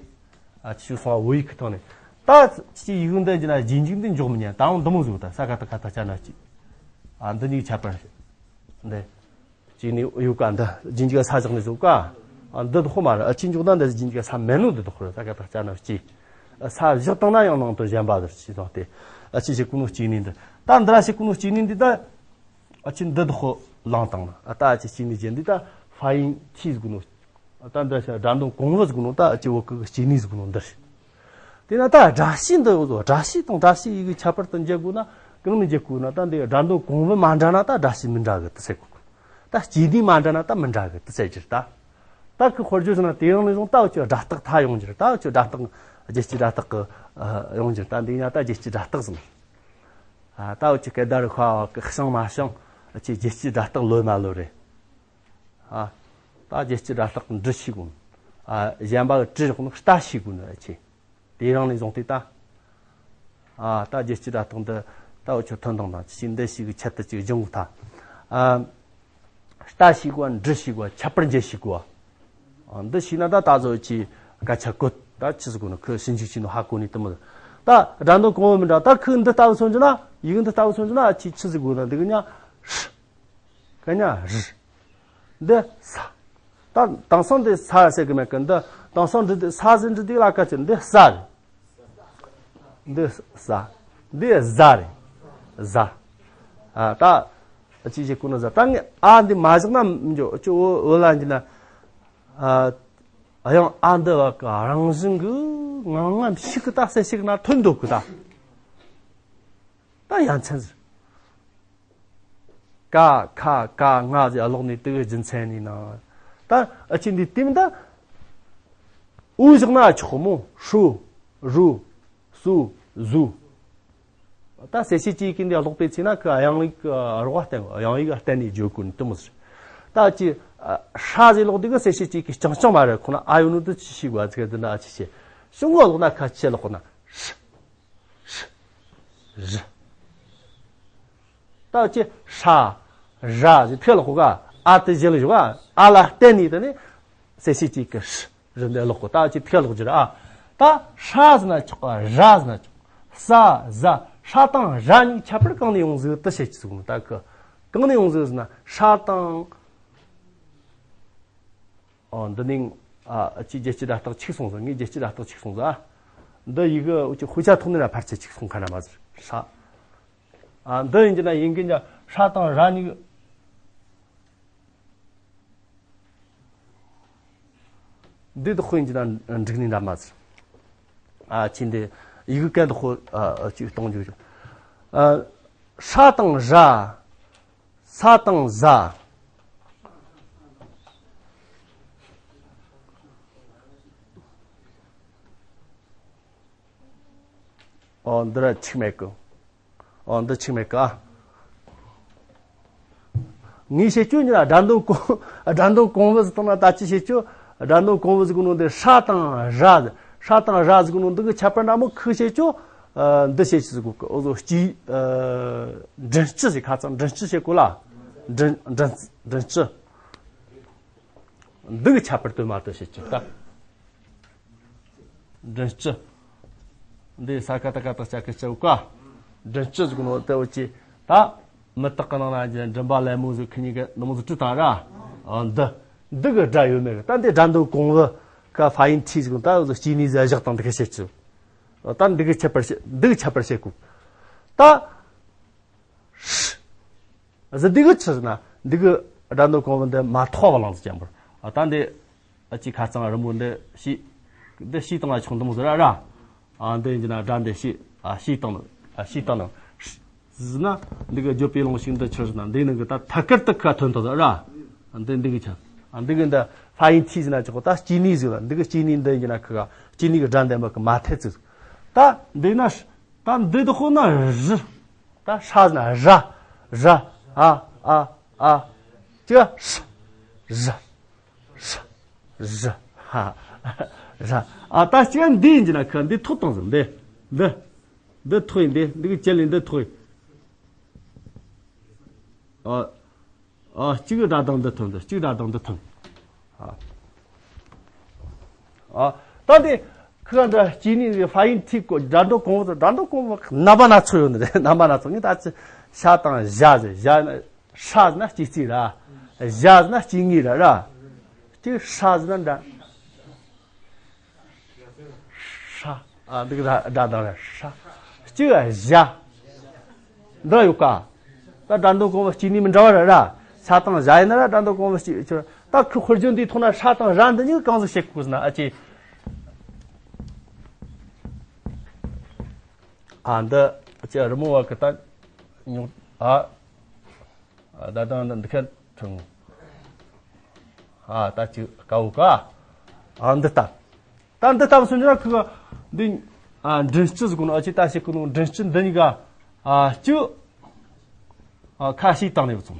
ཨ་ཆུ་སོང་བ་བོད་ཡིག་ཁི་ཐོག་ནས། ད་ཅི་ཡིག་འདི་ཅི་ན་རྗེས་འཇུག་འདི་འཇོག་མི་ཉན་ད་འོང་འདི་མོ་ཟིག་ད་ས་ཀ་བཏགས་སྐ་བཏགས་སྐྱ་འདྲ་བ་སྐྱེ། ཨ་འདི་གཉིས་ཁྱད་པར་འདི། ཅིག་ནི་ཡོད་ཀ་འདི་རྗེས་འཇུག་ས་བཞག་ནས་བཟོ་ཀ་ཨ་འདི་དོ་མ་རེད། ཨ་ཆེན་འཇོག་ན་འདི་རྗེས་འཇུག་ས་མེད་ནོ་འདི་དོ་ཁོ་རེད། ས་ཀ་བཏགས་སྐྱ་ན་སྐྱེ། ས་བཞག་བཏང་ན་ཡང་ནང་དོན་གཞན་པ་ཟེར་ཅི་དང་སྟེ། ཨ་ཆེ་ཞིག་གོ་ནོ་སྐྱེ་ནི་འདི་ད་འདི་ར་ཞིག་གོ་ནོ་སྐྱེ་ནི་འདི་ད། ཨ་ཆེ་འདི་དོ་ལངས་བཏང་ན་ཨ་ད་ཨ་ཆེ་སྐྱེ་ནི་རྗེས་འདི་ད་ཧྥ་ཡིན་ཐི་ཟེར་གོ་ནོ། ད་འདི་སྒྲ་འདོན་གོང་བུ་ཟེར་གོ་ནོ་ད་ཨ་ཆེ་བོད་ཀྱི་སྐྱེ་ནི་ཟེར་གོ་ནོ་འདི་རེད། དེས་ན་ད་སྒྲ་བཤད་འདི་ཡོད་དོ། སྒྲ་བཤད་དང་བཀྲ་ཤིས་ཡི་གེ་ཁྱད་པར་དུ་འབྱེད་དགོས་ན་གང་ནས་འབྱེད་དགོས་ན། ད་འདི་སྒྲ་འདོན་གོང་བུ་མ་འདྲ་ན་ད་སྒྲ་བཤད་མི་འདྲ་གི་དུ་ཟེར་དགོས། ད་སྐྱེ་གནས་མ་འདྲ་ན་ད་མི་འདྲ་གི་དུ་ཟེར་རྒྱུ་རེད། ད་ད་ཁི་དཔེར་བརྗོད་ཟེར་ན་དེ་རིང་ནས་བཟུང་ད་འུ་ཆོ་སྒྲ་རྟགས་མཐའ་ཡོང་རྒྱུ་རེད། ད་འུ་ཆོ་སྒྲ་རྟགས་རྒྱལ་སྤྱིའི་སྒྲ་རྟགས་གི་ཡོང་རྒྱུ་རེད། ད་འདི་ཡིན་ན་ད་རྒྱལ་སྤྱིའི་སྒྲ་རྟགས་ཟེར། ཨ་ད་འུ་ཆོ་སྐད་བརྡ་རིག་པ་བ་གི་བྱང་མ་བྱང་ཨ་ཆེ་རྒྱལ་སྤྱིའི་སྒྲ་རྟགས་ལོས་མ་ལོས་རེད། ཨ་ད་རྒྱལ་སྤྱིའི་སྒྲ་རྟགས་འབྲི་ཤེས་དགོས། ཨ་གཞན་པ་གི་བྲི་ཞོག་ནི་ལྟ་ཤེས་དགོས་ནི་ཨ་ཆེ། དེ་རིང་ནས་བཟུང་སྟེ་ད། ཨ་ད་རྒྱལ་སྤྱིའི་སྒྲ་རྟགས་འདི་ད་འུ་ཆོ་ཐོན་དང་དང་ཅི་ཞིག་འདི་ཞིག་གི་ཆེད་དུ་ཅིག་སྦྱོང་དགོས་ད། ཨ་ལྟ་ཤེས་དགོས། འབྲི་ཤེས་དགོས། ཁྱད་པར་འབྱེད་ཤེས་དགོས། ཨ་འདི་ཤེས་ན་ད་ད་གཟོད་ཅིག་སྐད་ཆ་བཀོད་ད་ཅི་ཟེར་དགོས་ནི་ཁོས་ཞིབ་འཇུག་བྱས་ནོ་ཧ་གོ་ནི་དེ་མོ། ད་སྒྲ་འདོན་གོང་བུ་མི་འདྲ་ད་ཁོས་འདི་ལྟ་བུ་མཚོན་རྒྱུ་ན་ཡིག་འདི་ལྟ་བུ་མཚོན་རྒྱུ་ན་ཨ་ཆེ་ཆི་ཟེར་དགོས་ན་འདི་གི་ཉ། ག་ཉ་རི། འདི་ས། ད་དེང་སང་འདི་ས་ཟེར་གི་མེད་གི། འདི་དེང་སང་འབྲི་འདི་ས་ཟེར་འབྲི་འདི་ལ་ཀ་ཅི། འདི་ས་རེད། འདི་ས། འདི་ཟ་རེད། ཟ། ཨ་ད་ཅི་ཞིག་གོ་ན་ཟ། ད་ངས་ཨ་འདི་མ་བཞག་ན་མི་འཇོག་ཅི་འོ་འོ་ལ་འཇི་ན། ཨ་ཡང་ཨ་འདི་བ་གི་རང་བཞིན་གི་ངང་ངམ་ཤིག་གི་ད་གསལ་ཞིག་ན་ཐོན་འདུག་གི་ད། ད་ཡ་མཚན་ཟེར། ཀ་ཁ་ག་ང་ཟེར་ཀློག་ནས་དེ་གི་རྒྱུ་མཚན་ནི་ན། ད་ཨ་ཆེ་འདི་དེ་མི་ད། འུ་བཞག་ན་ཆོག་མོ། ཧྲུ། རུ། སུ། ཟུ། ད་གསལ་བྱེད་ཀྱི་ཡི་གེ་འདི་ཀློག་པའི་ཚེ་ན་ཁི་དབྱངས་ཡིག་རོགས་བསྟན། དབྱངས་ཡིག་བསྟན་ནས་བརྗོད་དགོས་ནི་དེ་མོ་ཟེར། ད་ཅི་ཧྲ་ཟེར་ཀློག་དུས་ཀི་གསལ་བྱེད་ཀྱི་ཡི་གེ་རྐྱང་རྐྱང་མ་རེད། ཁོ་ན་ཨ་ཡོད་ནོ་དུ་ཅི་ཤེས་དགོས་ཟེར་དུ་ན་ཨ་ཆེ་ཆེ། ཤོག་ངོ་ཀློག་ན་ཁ་ཆེ་ཀློག་ན་ཧྲ། ཧྲ། རི། ད་ཅི་ཧྲ། ར་ཟེར་ཐེ་ལ་ཁོ་ག་ཨ་དེ་བཞིན་ལ་བཞུགས། ཨ་ལ་བརྟེན་ནས་དེ་ནི་གསལ་བྱེད་ཅིག་གི་ཧྲ་རི་འདི་ཀློག་གོ། ད་ཅི་ཐེ་ལ་ཁོ་ཅི་ར་ཨ། ད་ཧྲ་ཟེར་ན་ཆོག་ག་ར་ཟེར་ན་ཆོག་ས་ཟ། ཧྲ་དང་ར་གཉིས་ཁྱད་པར་གང་ནས་ཡོང་ཟིག་དེ་བཤད་ཀྱི་ཟིག་ད་གི་གང་ནས་ཡོང་ཟིག་ཟེར་ན་ཧྲ་དང་། ཨོ་འདི་ནི་ཨ་ཅི་རྒྱལ་སྤྱི་སྒྲ་རྟགས་ཆིག་སོང་ཟིག་ངས་རྒྱལ་སྤྱི་སྒྲ་རྟགས་ཆིག་སོང་ཟིག་ཨ་འདི་ཡི་གེ་འུ་ཅི་ཧུ་ཅ་ཐོག་ནས་ར་ཕལ་ཆེར་ཆིག་སོང་ཁ་ན་མ་ཟེར་ཧྲ། ཨ་འདི་ཡིན་གྱི་ན་ཡིན་གྱི་ན་ཧྲ་དང་ར་གཉིས། འདི་དག་ཁོ་ཡིན་གྱི་ན་འགྲིག་ནི་འདྲ་མ་ཟེར། ཨ་ཆི་འདི་ཡི་གེ་གན་དག་ཁོ་ཨ་ཅིག་གཏོང་རྒྱུ། ཨ་ཧྲ་དང་ར། ས་དང་ཟ། ཨོ་འདི་ར་ཆིག་མེད་གི། ཨོ་འདི་ཆིག་མེད་གི་ཨ། ངས་བཤད་རྒྱུ་ཉིད་ལ་སྒྲ་འདོན་གོང་སྒྲ་འདོན་གོང་བུ་ཟེར་བཏང་ན་ད་ཅི་བཤད་རྒྱུ། སྒྲ་འདོན་གོང་བུ་ཟེར་གོ་ནོ་འདི་ཧྲ་དང་ར་ཟེར། ཧྲ་དང་ར་ཟེར་གོ་ནོ་འདི་གི་ཁྱད་པར་འདྲ་མོ་ཁི་བཤད་རྒྱུ། ཨ་འདི་བཤད་རྒྱུ་ཟེར་གོ་གི་ཨོ་ཟོ་སྐྱིད། ཨ་མགྲིན་སྐྱི་ཟེར། ཁ་ཚང་མགྲིན་སྐྱི་བཤད་གོ་ལ། མགྲིན་མགྲིན་མགྲིན་སྐྱི། འདི་གི་ཁྱད་པར་དོན་མ་དོ་བཤད་ཀྱི་ད། མགྲིན་སྐྱི། འདི་ས་ཀ་བཏགས་སྐ་བཏགས་སྐྱ་གི་སྐྱ་བོ་ཀ། མགྲིན་སྐྱི་ཟེར་གོ་ནོ་དེ་འུ་ཅི། ད་མི་རྟག་གི་ནང་ན་མགྲིན་པ་ལེབ་མོ་ཟེར་ཁི་གཉིས་ཀ་ནི་མོ་ཟེར་བྲིས་དང་ར། ཨ་འདི། འདི་གི་སྒྲ་ཡོད་མེད་གི་ད་འདི་སྒྲ་འདོན་གོང་བུ་ཀ་ཧྥ་ཡིན་ཐི་ཟེར་གོ་ད་འུ་ཟོ་སྐྱེ་གནས་ཟེར་བཞག་དང་འདི་གི་བཤད་ཀྱི། ད་འདི་གི་ཁྱད་པར་བཤད་འདི་གི་ཁྱད་པར་བཤད་གོ་ད། ཧྲི། འདི་གི་ཆི་ཟེར་ན་འདི་གི་སྒྲ་འདོན་གོང་བུ་འདི་མ་ཐོགས་པ་ལངས་ཟེར་ཅན་པར། ཨ་ད་འདི་ཨ་ཅི་ཁ་རྩང་རི་མོ་འདི་ཤི། འདི་ཤི་བཏང་ལ་ཆུང་འདི་མོ་ཟེར་ར་ར། ཨ་འདི་ཡིན་གྱི་ན་སྒྲ་འདི་ཤེས། ཨ་ཤེས་བཏང་ནོ། ཨ་ཤེས་བཏང་ནོ། ཟིན་ན་འདི་གི་བརྗོད་པའི་ལུང་ཞིག་འདི་ཆི་ཟེར་ན། འདི་ནང་གི་ད་ཐད་ཀར་དུ་ཁ་ཐོན་ཐུབ་ཟེར་ར། འདི་འདི་གི་ཆ། ཨ་འདི་གི་འདི་ཧྥ་ཡིན་ཐི་ཟེར་ན་ཆོག་གོ། ད་སྐྱེ་གནས་ཟིག་ལ། འདི་གི་སྐྱེ་གནས་འདི་ཡིན་གྱི་ན་ཁི་ག་སྐྱེ་གནས་གི་སྒྲ་འདི་མ་གི་མ་ཐད་ཟིག་ད་འདི་ན་ད་འདི་དུ་ཁོ་ན་རི། ད་ཧྲ་ཟེར་ན་ར། ར། ཨ་ཨ་ཨ། ཅི་ག་ཧྲ། ར། ར། ར། ཧ། ར། ཨ་ད་ཅི་ག་འདི་ཡིན་གྱི་ན་ཁི་འདི་ཐོག་བཏང་ཟིན། འདི་འདི་འདི་ཐོག་ཡིན། འདི་འདི་གི་ཅི་ལས་འདི་ཐོག་ཡིན། ཨ། ཨ་གཅིག་སྒྲ་གདངས་འདི་ཐོན། འདི་གཅིག་སྒྲ་གདངས་འདི་ཐོན། ཨ། ཨ་ད་འདི་ཁི་ག་འདྲ་སྐྱེ་གནས་ཀྱི་ཧྥ་ཡིན་ཐི་གོ་སྒྲ་འདོན་གོང་བུ། སྒྲ་འདོན་གོང་བུ་རྣམ་པ་སྣ་ཚོགས་ཡོད་ནི་རེད། རྣམ་པ་སྣ་ཚོགས། ངས་ད་ཅི་ཤ་དང་ཞ་ཟེར། ཞ་ན་ཧྲ་ཟེར་ན་སྐྱེ་རྩིས་ར། ཞ་ཟེར་ན་སྐྱེ་དངོས་ར་ར། གཅིག་ཧྲ་ཟེར་ན་འདྲ། ཧྲ། ཨ་འདི་གི་སྒྲ་གདངས་རེད། ཧྲ། གཅིག་ཞ། འདི་ཡོད་ཀ་ད་སྒྲ་འདོན་གོང་བུ་སྐྱེ་གནས་མི་འདྲ་བ་རེད་ར། ཤ་དང་ཞ་ཡིན་ན་ར་སྒྲ་འདོན་གོང་བུ་སྐྱེ་ཆོག་ད་ཁི་དཔེར་བརྗོད་འདིའི་ཐོག་ན་ཧྲ་དང་ཞ་འདི་གཉིས་གང་ཟིག་བཤད་དགོས་ཟེར་ན། ཨ་ཅེ། ཨ་འདི་ཨ་ཅེ་རི་མོ་བ་གི་ད་ཉོག་ཨ། ཨ་ད་དང་འདི་ཁ་ཐུང་། ཨ་ད་ཅི་ཀའོ་ཀ་ཨ་འདི་ལྟ། ད་འདི་ལྟ་བུ་སུན་ཅི་ན་ཁི་ག་འདི། ཨ་མགྲིན་སྤྱི་ཟེར་གོ་ནོ། ཨ་ཅེ་ད་ཞིག་གོ་ནོ་མགྲིན་སྤྱི་འདི་གཉིས་ཀ་ཨ་གཅིག་ཨ་ཁ་ཤས་བཏང་ནས་བཙོང་།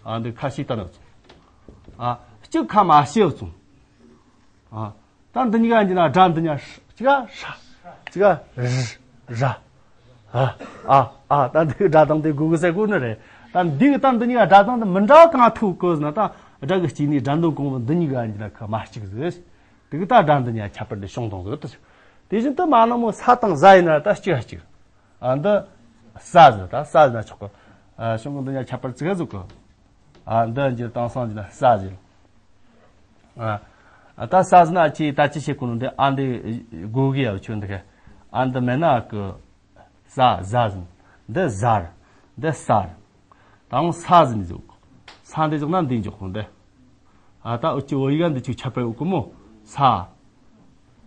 ཨ་འདི་ཁ་ཤས་བཏང་ནས་བཙོང་། ཨ་གཅིག་ཁ་མ་ཤས་བཙོང་། ཨ། ད་འདི་གཉིས་ཀ་ཡིན་གྱི་ན་སྒྲ་འདི་གཉིས་ཀ་ཧྲ། གཅིག་ག་ཧྲ། གཅིག་ག་ར། ཨ་ཨ་ཨ། ད་འདི་གི་སྒྲ་གདངས་དེ་དགོས་གི་ཟེར་གོ་ནི་རེད། ད་འདི་གི་ད་འདི་གཉིས་ཀ་སྒྲ་གདངས་འདི་མི་འདྲ་བ་གང་ཐུག་གི་ཟེར་ན། ད་སྒྲ་གི་སྐྱེ་གནས་སྒྲ་འདོན་གོང་བུ་འདི་གཉིས་ཀ་ཡིན་གྱི་ན་ཁ་མ་གཅིག་ཟེར། དེ་གི་ད་སྒྲ་འདི་གཉིས་ཀ་ཁྱད་པར་འདི་བྱུང་དང་ཟེར་ཏེ། དེ་བཞིན་དུ་མ་ན་མོ་ས་དང་ཟ་ཡིན་ན་ད་གཅིག་ག་གཅིག་ཨ་འདི་ས་ཟེར། ད་ས་ཟེར་ན་ཆོག་གི་ཨ་བྱུང་གི། འདི་གཉིས་ཀ་ཁྱད་པར་ཙི་ག་ཟིག་གི་ཨ་འདི་འགྱུར་དང་སང་འགྱུར་ན་ས་ཟེར། ཨ་ད་ས་ཟེར་ན་ཅི་ད་ཅི་བྱེད་གོ་ནོ། འདི་ཨ་འདི་དགོས་གི་ཡ་ཆོ་འདི་ག་ཨ་འདི་མེད་ན་གི་ས་ཟ་ཟེར། འདི་ཟ་ར། འདི་ས་ར། དང་ས་ཟེར་ནི་ཟིག་ས་འདི་འཇོག་ན་འདི་འཇོག་གོ་འདི། ཨ་ད་འུ་ཅི་བོད་ཡིག་ག་འདི་ཅིག་ཁྱད་པར་ཡོད་གི་མོ། ས།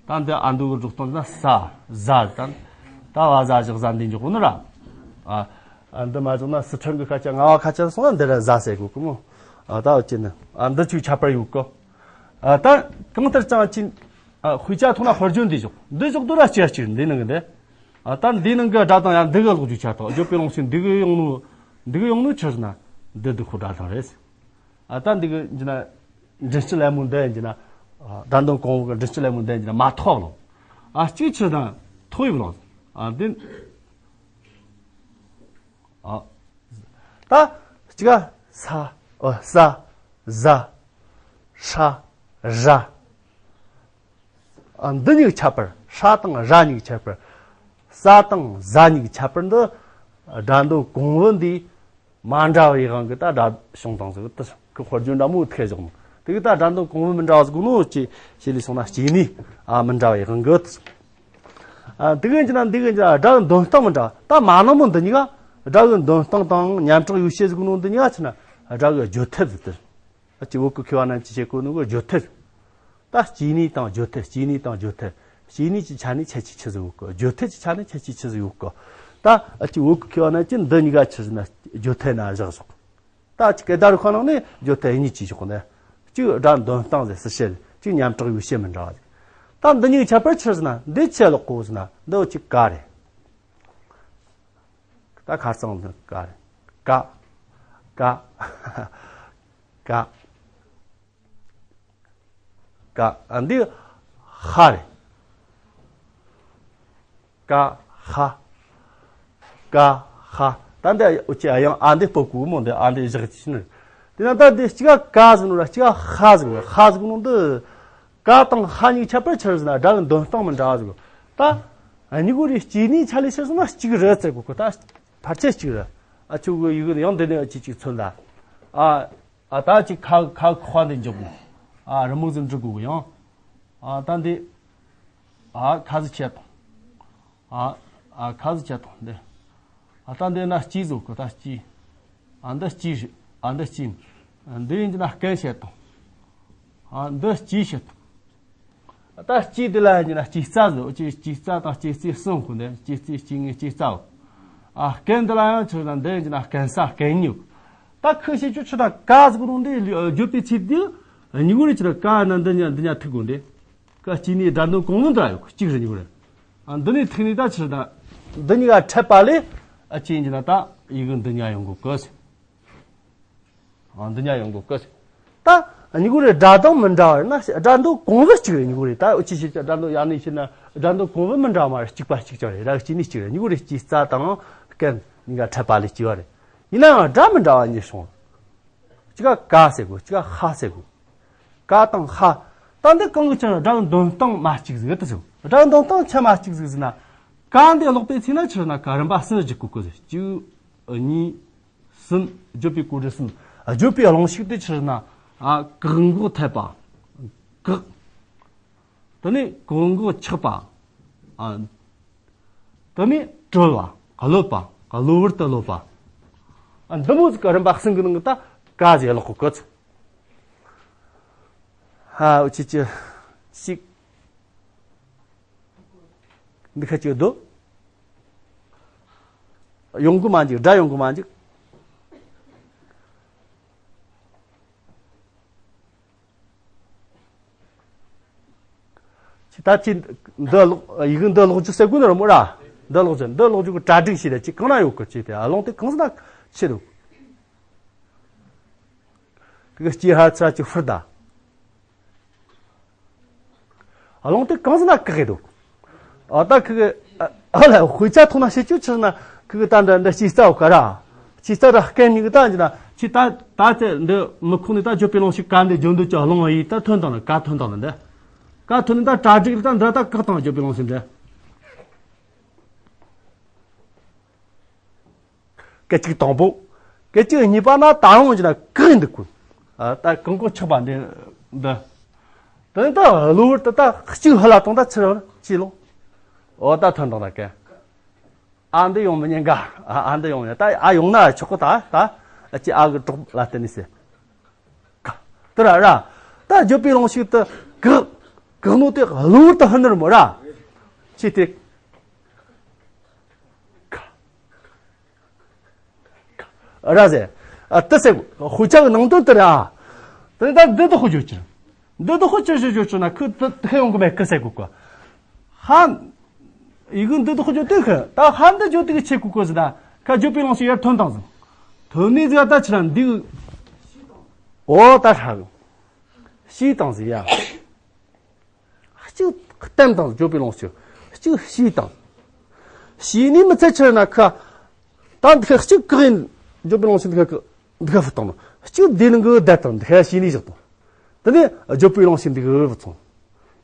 ད་འདི་ཨ་འདུག་གི་འཇོག་སྟངས་ན་ས། ཟ། ད་ད་བ་ཟ་ཞག་ཟ་འདི་འཇོག་གོ་ནི་ར། ཨ་ཨ་འདི་མ་འཇོག་ན་སི་ཁྲོན་གི་ཁ་ཆ་རྔ་བ་ཁ་ཆ་སོང་ན་འདི་ར་ཟ་ཟེར་གོ་གི་མོ། ཨ་ད་འུ་ཅི་ནི་ཨ་འདི་ཅིག་ཁྱད་པར་ཡོད་གི་ཨ་ད་གང་ལྟར་ཀྱང་ཅི། ཨ་དཔེ་ཆ་ཐོག་ན་དཔེར་བརྗོད་འདི་འཇོག་འདི་འཇོག་དུ་ར་ཅི་ཡ་ཅི་འདི་ནང་གི་འདི། ཨ་ད་འདི་ནང་གི་སྒྲ་དང་ཡང་འདི་གི་ཀློག་རྒྱུ་ཆ་དང་བརྗོད་པའི་ལུང་ཞིག་འདི་གི་ཡོང་ནོ། འདི་གི་ཡོང་ནོ་ཆི་ཟེར་ན་འདི་འདི་ཁོ་སྒྲ་དང་རེད། ཨ་ད་འདི་གི་འདི་ན་མགྲིན་སྤྱི་ལེབ་མོ་འདི་ཡིན་གྱི་ན། ཨ་སྒྲ་འདོན་གོང་བུ་གི་མགྲིན་སྤྱི་ལེབ་མོ་འདི་ཡིན་གྱི་ན་མ་ཐོགས་ལོ། ཨ་གཅིག་ཆི་དང་ཐོགས་ཡིག་ལོ། ཨ་འདི། ཨ་ད་གཅིག་ག་ས། ཨ་ས། ཟ། ཧྲ། ར། ཨ་འདི་གཉིས་ཀྱི་ཁྱད་པར། ཧྲ་དང་ར་གཉིས་ཀྱི་ཁྱད་པར། ས་དང་ཟ་གཉིས་ཀྱི་ཁྱད་པར་འདི་སྒྲ་འདོན་གོང་བུ་འདི་མ་འདྲ་བའི་དབང་གིས་ད་སྒྲ་བྱུང་དང་ཟེར། དེ་ཁོ་དཔེར་བརྗོད་འདྲ་མོ་ཐེ་བཞག་ནོ། དེ་གི་ད་སྒྲ་འདོན་གོང་བུ་མི་འདྲ་བ་ཟེར་གོ་ནོ་ཅི་ཞེས་ལས་སོང་ན་སྐྱེ་གནས་ཨ་མི་འདྲ་བའི་དབང་གིས། ཨ་དེ་གི་ཡིན་གྱི་ན་འདི་གི་ཡིན་གྱི་ན་སྒྲ་གི་འདོན་སྟངས་མི་འདྲ་བ། ད་མ་ན་མོ་འདི་གཉིས་ཀ་སྒྲ་གི་འདོན་སྟངས་དང་ཉམས་དྲག་ཡོ་བྱད་ཟེར་གོ་ནོ་འདི་གཉིས་ཀ་ཆི་ན་སྒྲ་གི་བརྗོད་ཐབས་ཟེར་དེ། ཨ་ཅེ་བོད་ཀྱི་མཁས་པ་རྣམས་ཀྱིས་བཤད་གོ་ནོ་གི་བརྗོད་ཐབས། ད་སྐྱེ་གནས་དང་བརྗོད་ཐབས། སྐྱེ་གནས་དང་བརྗོད་ཐབས། སྐྱེ་གནས་ཀྱི་ཆ་ནས་ཁྱད་ཆོས་ཆི་ཟིག་ཡོད་གི། བརྗོད་ཐབས་ཀྱི་ཆ་ནས་ཁྱད་ཆོས་ཆི་ཟིག་ཡོད་གི། ད་ཨ་ཅེ་བོད་ཀྱི་མཁས་པ་རྣམས་ཀྱིས་འདི་གཉིས་ཀ་ཆི་ཟེར་ན་བརྗོད་ཐབས་ན་བཞག་ཞོག་ད་ཨ་ཅེ་སྐད་བརྡ་རིག་པ་ནང་ནས་བརྗོད་ཐབས་གཉིས་ཀྱི་ཞོག་ནས། གཅིག་སྒྲ་འདོན་སྟངས་ཟེར་ཟེར་བཤད། གཅིག་ཉམས་དྲག་ཡོ་བྱད་མི་འདྲ་བ་ཟེར། ད་འདི་གཉིས་ཀྱི་ཁྱད་པར་ཆི་ཟེར་ན་འདི་ཆི་ལོག་གོ་ཟེར་ན་འདི་འུ་ཅི་ཀ་རེད། ད་ཁ་རྩང་འདི་ཀ་རེད། ཀ། ཀ། ཀ། ཀ། ཨ་འདི་ཧ་རེད། ཀ་ཧ། ཀ་ཧ། ད་འདི་འུ་ཅི་ཨ་ཡང་ཨ་འདི་སྤོ་གོ་མོ། འདི་ཨ་འདི་བཞག་ཅི་ནི། དེ་ན་ད་འདི་གཅིག་ག་ཀ་ཟེར་ནོ་ར་གཅིག་ག་ཧ་ཟེར་ནོ། ཧ་ཟེར་ནོ་འདི། ཀ་དང་ཧ་གཉིས་ཁྱད་པར་ཆི་ཟེར་ན་སྒྲ་གི་འདོན་སྟངས་མི་འདྲ་བ་ཟིག་ད་གཉིས་གོ་རེ་སྐྱེ་གནས་ཆ་ལས་ཆི་ཟེར་ན་གཅིག་རེད་ཟེར་གོ་གི། ད་ཕལ་ཆེར་གཅིག་རེད། ཨ་ཆུ་གི་ཡི་གེ་ཡང་འདི་ནས་ཨ་ཅི་ཅིག་མཚོན་ལ། ཨ་ཨ་ད་ཅིག་ཁ་ཁ་ཁོ་འདི་འཇོག་གོ། ཨ་རི་མོ་ཟིག་འབྲི་དགོས་གི་ཡང་། ཨ་ད་འདི་ཨ་ཁ་ཟིག་ཆད་དང་། ཨ་ཨ་ཁ་ཟིག་ཆད་དང་འདི། ཨ་ད་འདི་ན་སྐྱེ་ཟེར་གོ། ད་སྐྱེ། ཨ་འདི་སྐྱེ་རེད། ཨ་འདི་སྐྱེ། འདི་ཡིན་གྱི་ན་སྐད་ཆད་དང་། ཨ་འདི་སྐྱེ་ཆད་དང་། ད་སྐྱེས་དེ་ལ་ཡིན་ན་སྐྱེས་རྩ་ཟེར། སྐྱེས་སྐྱེས་རྩ་དང་སྐྱེས་རྩིས་གསུམ་ཁོ་འདི་སྐྱེས་རྩིས་སྐྱེས་ངེས་སྐྱེས་རྩ། ཨ་རྐན་དེ་ལ་ཡང་ཆི་ཟེར་ན་འདི་ཡིན་ན་རྐན་ས་རྐན་སྨྱུག་ད་ཁོས་བཤད་རྒྱུ་ཆི་ད་ཀ་ཟེར་གོ་ནོ་འདི་བརྗོད་པའི་ཚིག་འདི་གཉིས་པོ་རེ་ཆི་ད་ཀ་ན་འདི་གཉིས་འདི་གཉིས་ཐུག་གོ་འདི། ཀ་སྐྱེས་ནས་སྒྲ་འདོན་གོང་མ་འདྲ་ཡོད་གཅིག་རེད་གཉིས་པོ་རེད། ཨ་འདི་ནས་ཐུག་ནས་ད་ཆི་ད་འདི་གཉིས་ཀ་འཕྲད་པ་ལས་ཨ་ཅི་ཡིན་ན་ད་ཡི་གེ་འདི་གཉིས་ཡོང་གོ་གི་ཟེར། ཨ་འདི་གཉིས་ཡོང་གོ་གི་ཟེར། ད་གཉིས་པོ་རེ་སྒྲ་གདངས་མི་འདྲ་བ་རེད་ན་སྒྲ་འདོན་གོང་མ་གཅིག་རེད་གཉིས་པོ་རེ། ད་འུ་ཅི་བྱེད་ཀྱི་སྒྲ་འདོན་ཡང་ནས་བྱེད་ན་སྒྲ་འདོན་གོང་མ་མི་འདྲ་བ་མ་རེད། གཅིག་པ་གཅིག་ཀྱང་རེད། ར་གཅིག་ནས་གཅིག་རེད། གཉིས་པོ་རེ་སྐྱེས་རྩ་དང་རྐན་གཉིས་ཀ་འཕྲད་པ་ལས་སྐྱེས་པ་རེད། ཡིན་ནའང་སྒྲ་མི་འདྲ་བ་གཉིས་བྱུང་། གཅིག་ག་ཀ་ཟེར་གོ། གཅིག་ག་ཧ་ཟེར་གོ། ཀ་དང་ཧ། ད་འདི་གང་གི་ཆ་ན་སྒྲ་འདོན་སྟངས་མ་གཅིག་ཟིག་ད་ཟེར། སྒྲ་འདོན་སྟངས་ཆ་མ་གཅིག་ཟིག་ཟེར་ན། ཀ་འདི་ཀློག་པའི་ཚེ་ན་ཆི་ན་ཀ་རིམ་པ་གསུམ་ཟིག་གོ་གི་ཟེར། གཅིག་གཉིས། གསུམ། བརྗོད་པའི་གོ་སྒྲ་གསུམ། བརྗོད་པའི་རླུང་ཤུགས་དེ་ཆི་ན། ཨ་ཀག་འགོག་ཐེབས་པ། ཀག་དེ་ནས་གོ་འགོག་ཆགས་པ། ཨ། དེ་ནས་གྲོལ་བ། གློད་པ། གློ་བུར་དུ་གློད་པ། ཨ་འདི་མོ་ཟིག་གི་རིམ་པ་གསུམ་གི་ནང་གི་ད་ཀ་ཟེར་ཀློག་གོ་གི་ཚོད། ཧ་འུ་ཅི་ཅི་ཞིག་འདི་ཁ་ཅིག་འདུག་ཡོང་གི་མ་འཇུག་སྒྲ་ཡོང་གི་མ་འཇུག་ཅི་ད་ཅི་འདི་ཀློག་ཡི་གེ་འདི་ཀློག་རྒྱུ་ཟེར་དགོས་ནི་རེད་མོ་ར། འདི་ཀློག་རྒྱུ་འདི་ཀློག་རྒྱུ་གི་གྲ་སྒྲིག་བྱས་ཏེ་ཅི་གང་ན་ཡོད་གི་ཅི་དེ་ཨ་ལོང་དེ་གང་ཟེར་ན་ཆེ་འདུག་དེ་གི་སྐྱེས་ཧ་ཚ་ཅི་ཧུར་ད། ཨ་ལོང་དེ་གང་ཟེར་ན་ཀག་གི་འདུག་ཨ་ད་ཁི་གི་ཨ་ལ་དཔེ་ཆ་ཐོག་ན་བཤད་རྒྱུ་ཆི་ན་ཁི་གི་ད་འདྲ་འདྲ་ཅི་རྩ་བ་ཀ་ར། ཅི་རྩ་ར་སྐད་མིག་ད་འཇི་ན་ཅི་ད་ད་ཚེ་འདི་མི་ཁུག་ནི་ད་བརྗོད་པའི་རླུང་ཤུགས་ཀ་འདི་བརྗོད་འདོད་ཀྱི་ཨ་ལོང་ཡིས་ད་ཐོན་དང་ན་ཀ་ཐོན་དང་ན་འདི། ཀ་ཐོན་ནི་ད་གྲ་སྒྲིག་ད་འདྲ་ད་ཀག་དང་བརྗོད་པའི་རླུང་ཤུགས་འདྲ། སྐད་ཅིག་དང་པོ། སྐད་ཅིག་གཉིས་པ་ན་ད་རུང་ཅི་ན་ཀག་འདུག་གོ། ཨ་ད་གང་གང་ཆགས་པ་འདི་འདི། དེ་ནི་ད་གློ་བུར་དུ་ད་གཅིག་ཧ་ལ་གཏོང་ད་ཚུར་ཅི་ལོ། འོ་ད་ཐོན་དང་ད་ཀ། ཨ་འདི་ཡོང་མི་ཉན་ག་ཨ་ཨ་འདི་ཡོང་ཉན་ད་ཨ་ཡོང་ན་ཆོག་གི་ད་ད་ཨ་ཅི་ཨ་གི་གྲོགས་ལ་བསྟན་ནི་ཟེར། ཀ། དེ་ར་ར། ད་བརྗོད་པའི་རླུང་ཤུགས་དེ་ཀག་ཀག་ནོ་དེ་གློ་བུར་དུ་ཧ་ནི་ར་མོ་ར། ཅི་སྟེ། ཀ། ར་ཟེར། ཨ་དེ་ཟེར་དཔེ་ཆ་གི་ནང་དོན་དེ་ར། དེ་ད་འདི་དུ་ཧུ་བརྗོད་ཀྱི། འདི་དུ་ཧུ་ཅི་ཞིག་བརྗོད་ཀྱི་ན་ཁོ་དེ་དེ་ཡོང་གི་མེད་ཀི་ཟེར་གོ་གོ། ཧ། ཡི་གེ་འདི་དུ་ཧུ་བརྗོད་དེ་ཁོ་ད་ཧ་འདི་བརྗོད་དེ་གི་ཆེ་གོ་གོ་ཟེར་ད་ཁ་བརྗོད་པའི་རླུང་ཤུགས་ཡར་ཐོན་དང་ཟེར། ཐོན་ནས་ཟེར་ད་ཆི་ར་འདི། འོ་ད་ཧྲ་གི། ཤི་དང་ཟེར་ཡ། གཅིག་བསྟན་དང་བརྗོད་པའི་རླུང་ཤུགས། གཅིག་ཤི་དང་། ཤི་ནི་མི་ཚད་ཆེར་ན་ཁ། ད་འདི་ཁ་གཅིག་བཀག་ཡིན་བརྗོད་པའི་རླུང་ཤུགས་འདི་ཁ་འདི་ཁ་ཕུ་བཏང་ནོ། གཅིག་འདི་ནི་གི་བསྡད་དང་འདི་ཁ་ཤི་ནི་བཞག་དང་། དེ་ནི་བརྗོད་པའི་རླུང་ཤུགས་འདི་གི་བུ་ཚོང་།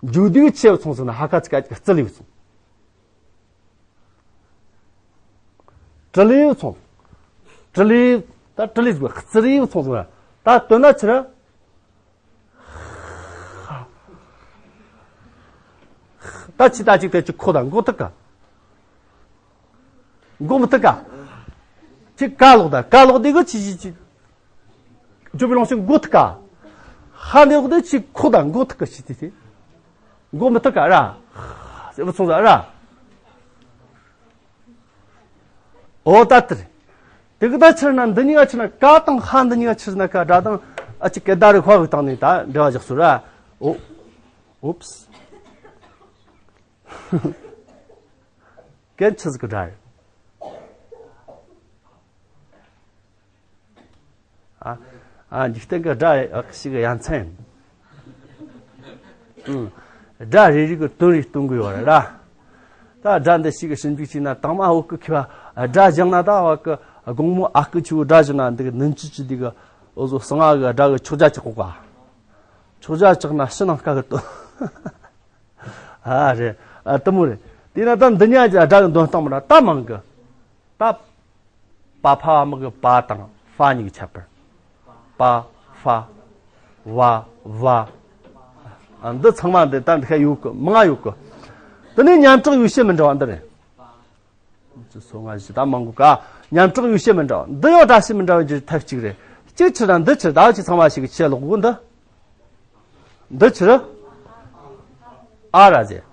རྒྱུ་འདི་གི་ཆེ་བུ་ཚོང་ཟེར་ན་ཧ་ཁ་ཚིག་ཁ་ཅིག་རྩི་ལི་བུ་ཚོང་། དྲི་ལི་བུ་ཚོང་། དྲི་ལི། ད་དྲི་ལི་ཟེར་བ་རྩི་ལི་བུ་ཚོང་ཟེར་བ། ད་དོན་ན་ཆི་ར། ད་ཅི་ད་ཅིག་དེ་ཅི་ཁོ་ད་མགོ་ཐུག་ག་མགོ་མི་ཐུག་ག་ཅི་ཀ་ལོག་ད་ཀ་ལོག་དེ་གི་ཅི་ཅི་ཅི། བརྗོད་པའི་རླུང་ཤུགས་མགོ་ཐུག་ག་ཧ་ནེ་ལོག་དེ་ཅི་ཁོ་ད་མགོ་ཐུག་ག་ཅི་དེ་དེ། མགོ་མི་ཐུག་ག་ར། ཟེར་བུ་ཚོང་ཟ་ར། འོ་ད་དེ་རེད། དེ་གི་ད་ཕྱིར་ན་འདི་གཉིས་ཀ་ཕྱིར་ན་ཀ་དང་ཧ་འདི་གཉིས་ཀ་ཕྱིར་ན་ཀ་སྒྲ་དང་ཨ་ཅི་སྐད་བརྡ་རིག་པ་གི་སྟེང་ནས་ད་འབྲེལ་བ་བཞག་སོང་ར། འོ། ཨོབས། སྐད་ཆི་ཟིག་གི་སྒྲ་རེད། ཨ། ཨ་འཇིག་རྟེན་གྱི་སྒྲ་ཞིག་གི་ཡ་མཚན་ཡིན། ཨང་། སྒྲ་རེ་རེ་གི་དོན་རེ་སྟོན་གི་ཡོད་རེད་ར། ད་སྒྲ་འདི་ཞིག་གི་ཞིབ་འཇུག་བྱས་ན་དང་མ་འོག་གི་ཁྱི་བ་སྒྲ་བཞག་ན་ད་འོག་གི་དགོང་མོ་ཨ་ཁུ་ཆུ་བོ་སྒྲ་བཞག་ན་འདི་གི་ནུན་ཅི་ཅི་འདི་གི་འོ་ཟོ་གསང་ཨ་གི་སྒྲ་གི་ཆོག་རྒྱ་ཅིག་གོ་ག་ཆོག་རྒྱ་ཅིག་ན་ཕྱི་ནང་དཀའ་གི་དོན། ཨ་རེད། ཨ་དུ་མོ་རེད། དེས་ན་ད་འདི་གཉིས་ཀྱི་སྒྲ་གི་འདོན་སྟངས་མི་འདྲ་ད་མང་གི། ད། པ་ཕ་བ་མི་གི་པ་དང་ཧྥ་གཉིས་ཀྱི་ཁྱད་པར། པ་ཧྥ། བ་བྷ། ཨ་འདི་ཚང་མ་འདི་ད་འདི་ཁ་ཡོད་གི་མང་ང་ཡོད་གི། དེ་ནས་མཉམ་གྲགས་ཡོ་བྱད་མི་འདྲ་བ་འདི་རེད། ཅི་སོ་ང་ཞིག་ད་མང་གི་ག་མཉམ་གྲགས་ཡོ་བྱད་མི་འདྲ་བ་འདི་ཡང་སྒྲ་བྱེད་མི་འདྲ་བ་འགྱུར་ཐབས་གཅིག་རེད། གཅིག་ཕྱིར་ན་འདི་ཕྱིར་ད་ཅི་ཚང་མ་ཞིག་གི་ཆེ་ལོག་གོ་འདི། འདི་ཕྱིར། ཨ་ར་ཟེར།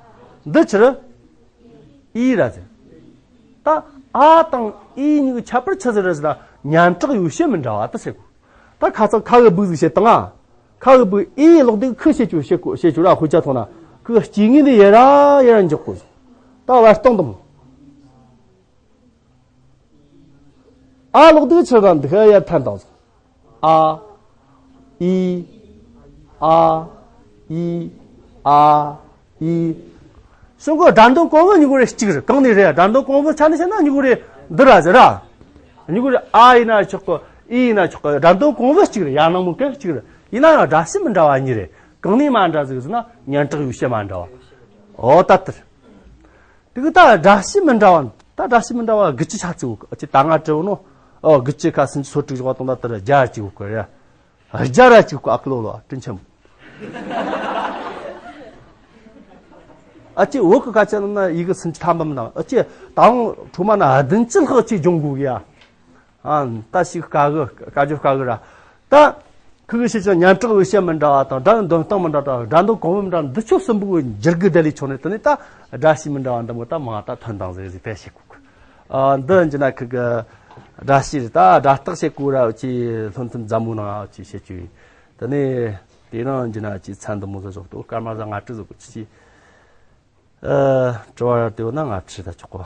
འདི་ཕྱིར་ཨི་ར་ཟེར། ད་ཨ་དང་ཨི་གཉིས་ཀྱི་ཁྱད་པར་ཆི་ཟིག་རེད་ཟེར་ན། སྙན་གྲགས་ཡོད་བྱད་མི་འདྲ་བ་དེ་ཟེར་གོ། ད་ཁ་ཚང་ཁ་གི་སྦུག་ཟིག་བྱེད་དང་ཨ། ཁ་གི་སྦུག་ཨི་ལོག་དུས་ཁི་བྱེད་ཆོག་བྱེད་གོ་བྱེད་ཆོག་ར། དཔེ་ཆ་མཐོང་ན་ཁི་སྐྱེ་དངོས་འདི་ཡར་ར་ཡར་ར་འཇོག་གོ། ད་བར་སྟོང་དང་། ཨ་ལོག་དུས་ཕྱིར་ར་འདི་ཁ་ཡར་འཐེན་དང་། ཨ། ཨི། ཨ། ཨི། ཨ། ཨི། གསུང་གི་སྒྲ་འདོན་གོང་བུ་གཉིས་ཀ་རེ་གཅིག་རེད། གང་ནས་རེད། སྒྲ་འདོན་གོང་བུ་ཆ་ནས་བཤད་ན་གཉིས་ཀ་རེ་འདི་ར་ཟེར་ར། གཉིས་ཀ་རེ་ཨ་ཡིན་ན་ཆོག་གི། ཨི་ཡིན་ན་ཆོག་གི། སྒྲ་འདོན་གོང་བུ་གཅིག་རེད། ཡར་ནང་མོ་གན་གཅིག་རེད། ཡིན་ན་ཡང་སྒྲ་གཞི་མི་འདྲ་བ་གཉིས་རེད། གང་ནས་མ་འདྲ་ཟིག་ཟེར་ན་སྙན་གྲགས་ཡོད་བྱད་མ་འདྲ་བ། འོ་ད་དེར། དེ་གི་ད་སྒྲ་གཞི་མི་འདྲ་བ། ད་སྒྲ་གཞི་མི་འདྲ་བ་དགུ་བཅུ་ཆ་ཙིག་ཡོད་གི། ཨ་ཅེ་ད་ང་དྲི་བ་ནོ། ཨོ་དགུ་བཅུ་ཁ་སུམ་ཅུ་སོ་དྲུག་བཞག་དང་ད་དེར་བརྒྱ་ཅིག་ཡོད་གི་རེད། བརྒྱ་ར་ཅིག་ཡོད་གི། ཨ་ཀི་ལོ་ལོ་དྲིན་ཆེན་མོ། ཨ་ཅེ་བོད་གི་སྐད་ཆ་ནང་ན་ཡི་གེ་སུམ་ཅུ་ཐམ་པ་མི་འདང་། ཨ་ཅེ་ད་རུང་ཁྲོ་མ་ན་བདུན་ཅུ་ལྷག་ཅིག་སྦྱོང་དགོས་གི་ཡ། ཨ། ད་ཞིག་དཀའ་གི། དཀའ་རྒྱུ་དཀའ་གི་ར། ད་ཁུ་གི་ཤེས་བྱ་སྙན་གྲགས་ཡོད་བྱད་མི་འདྲ་བ་དང་། སྒྲ་འདོན་སྟངས་མི་འདྲ་བ། སྒྲ་འདོན་གོང་བུ་མི་འདྲ་བ། འདི་ཆོ་གསུམ་པོ་འགྱུར་གི་བསྡད་ལས་ཆོག་ནས། དེ་ནས་ད་སྒྲ་གཞི་མི་འདྲ་བ་འདི་མོ་ད་མང་ད་ཐོན་དང་ཟེར་ཟིག་དཔེ་བྱེད་གོ་གི། ཨ། འདི་འཇི་ན་ཁུ་གི་སྒྲ་གཞི་རེད། ད་སྒྲ་རྟགས་བྱེད་གོ་ར་ཅི་ལྷོན་ཐུམ་འཛམ་བུ་ནང་ཅི་བྱེད་ཅི། དེ་ནས་དེ་ནང་འཇི་ན་ཅི་ཚན་འདི་མོ་ཟ་ཟོག་ཏུ་སྐར་མ་ཟ་ང་ཀྲི་ཟོག་གི་ཅི་ཅི། ཨ། དྲི་བ་ར་དེ་བོ་ན་ང་ཁྲི་ད་ཆོག་གོ།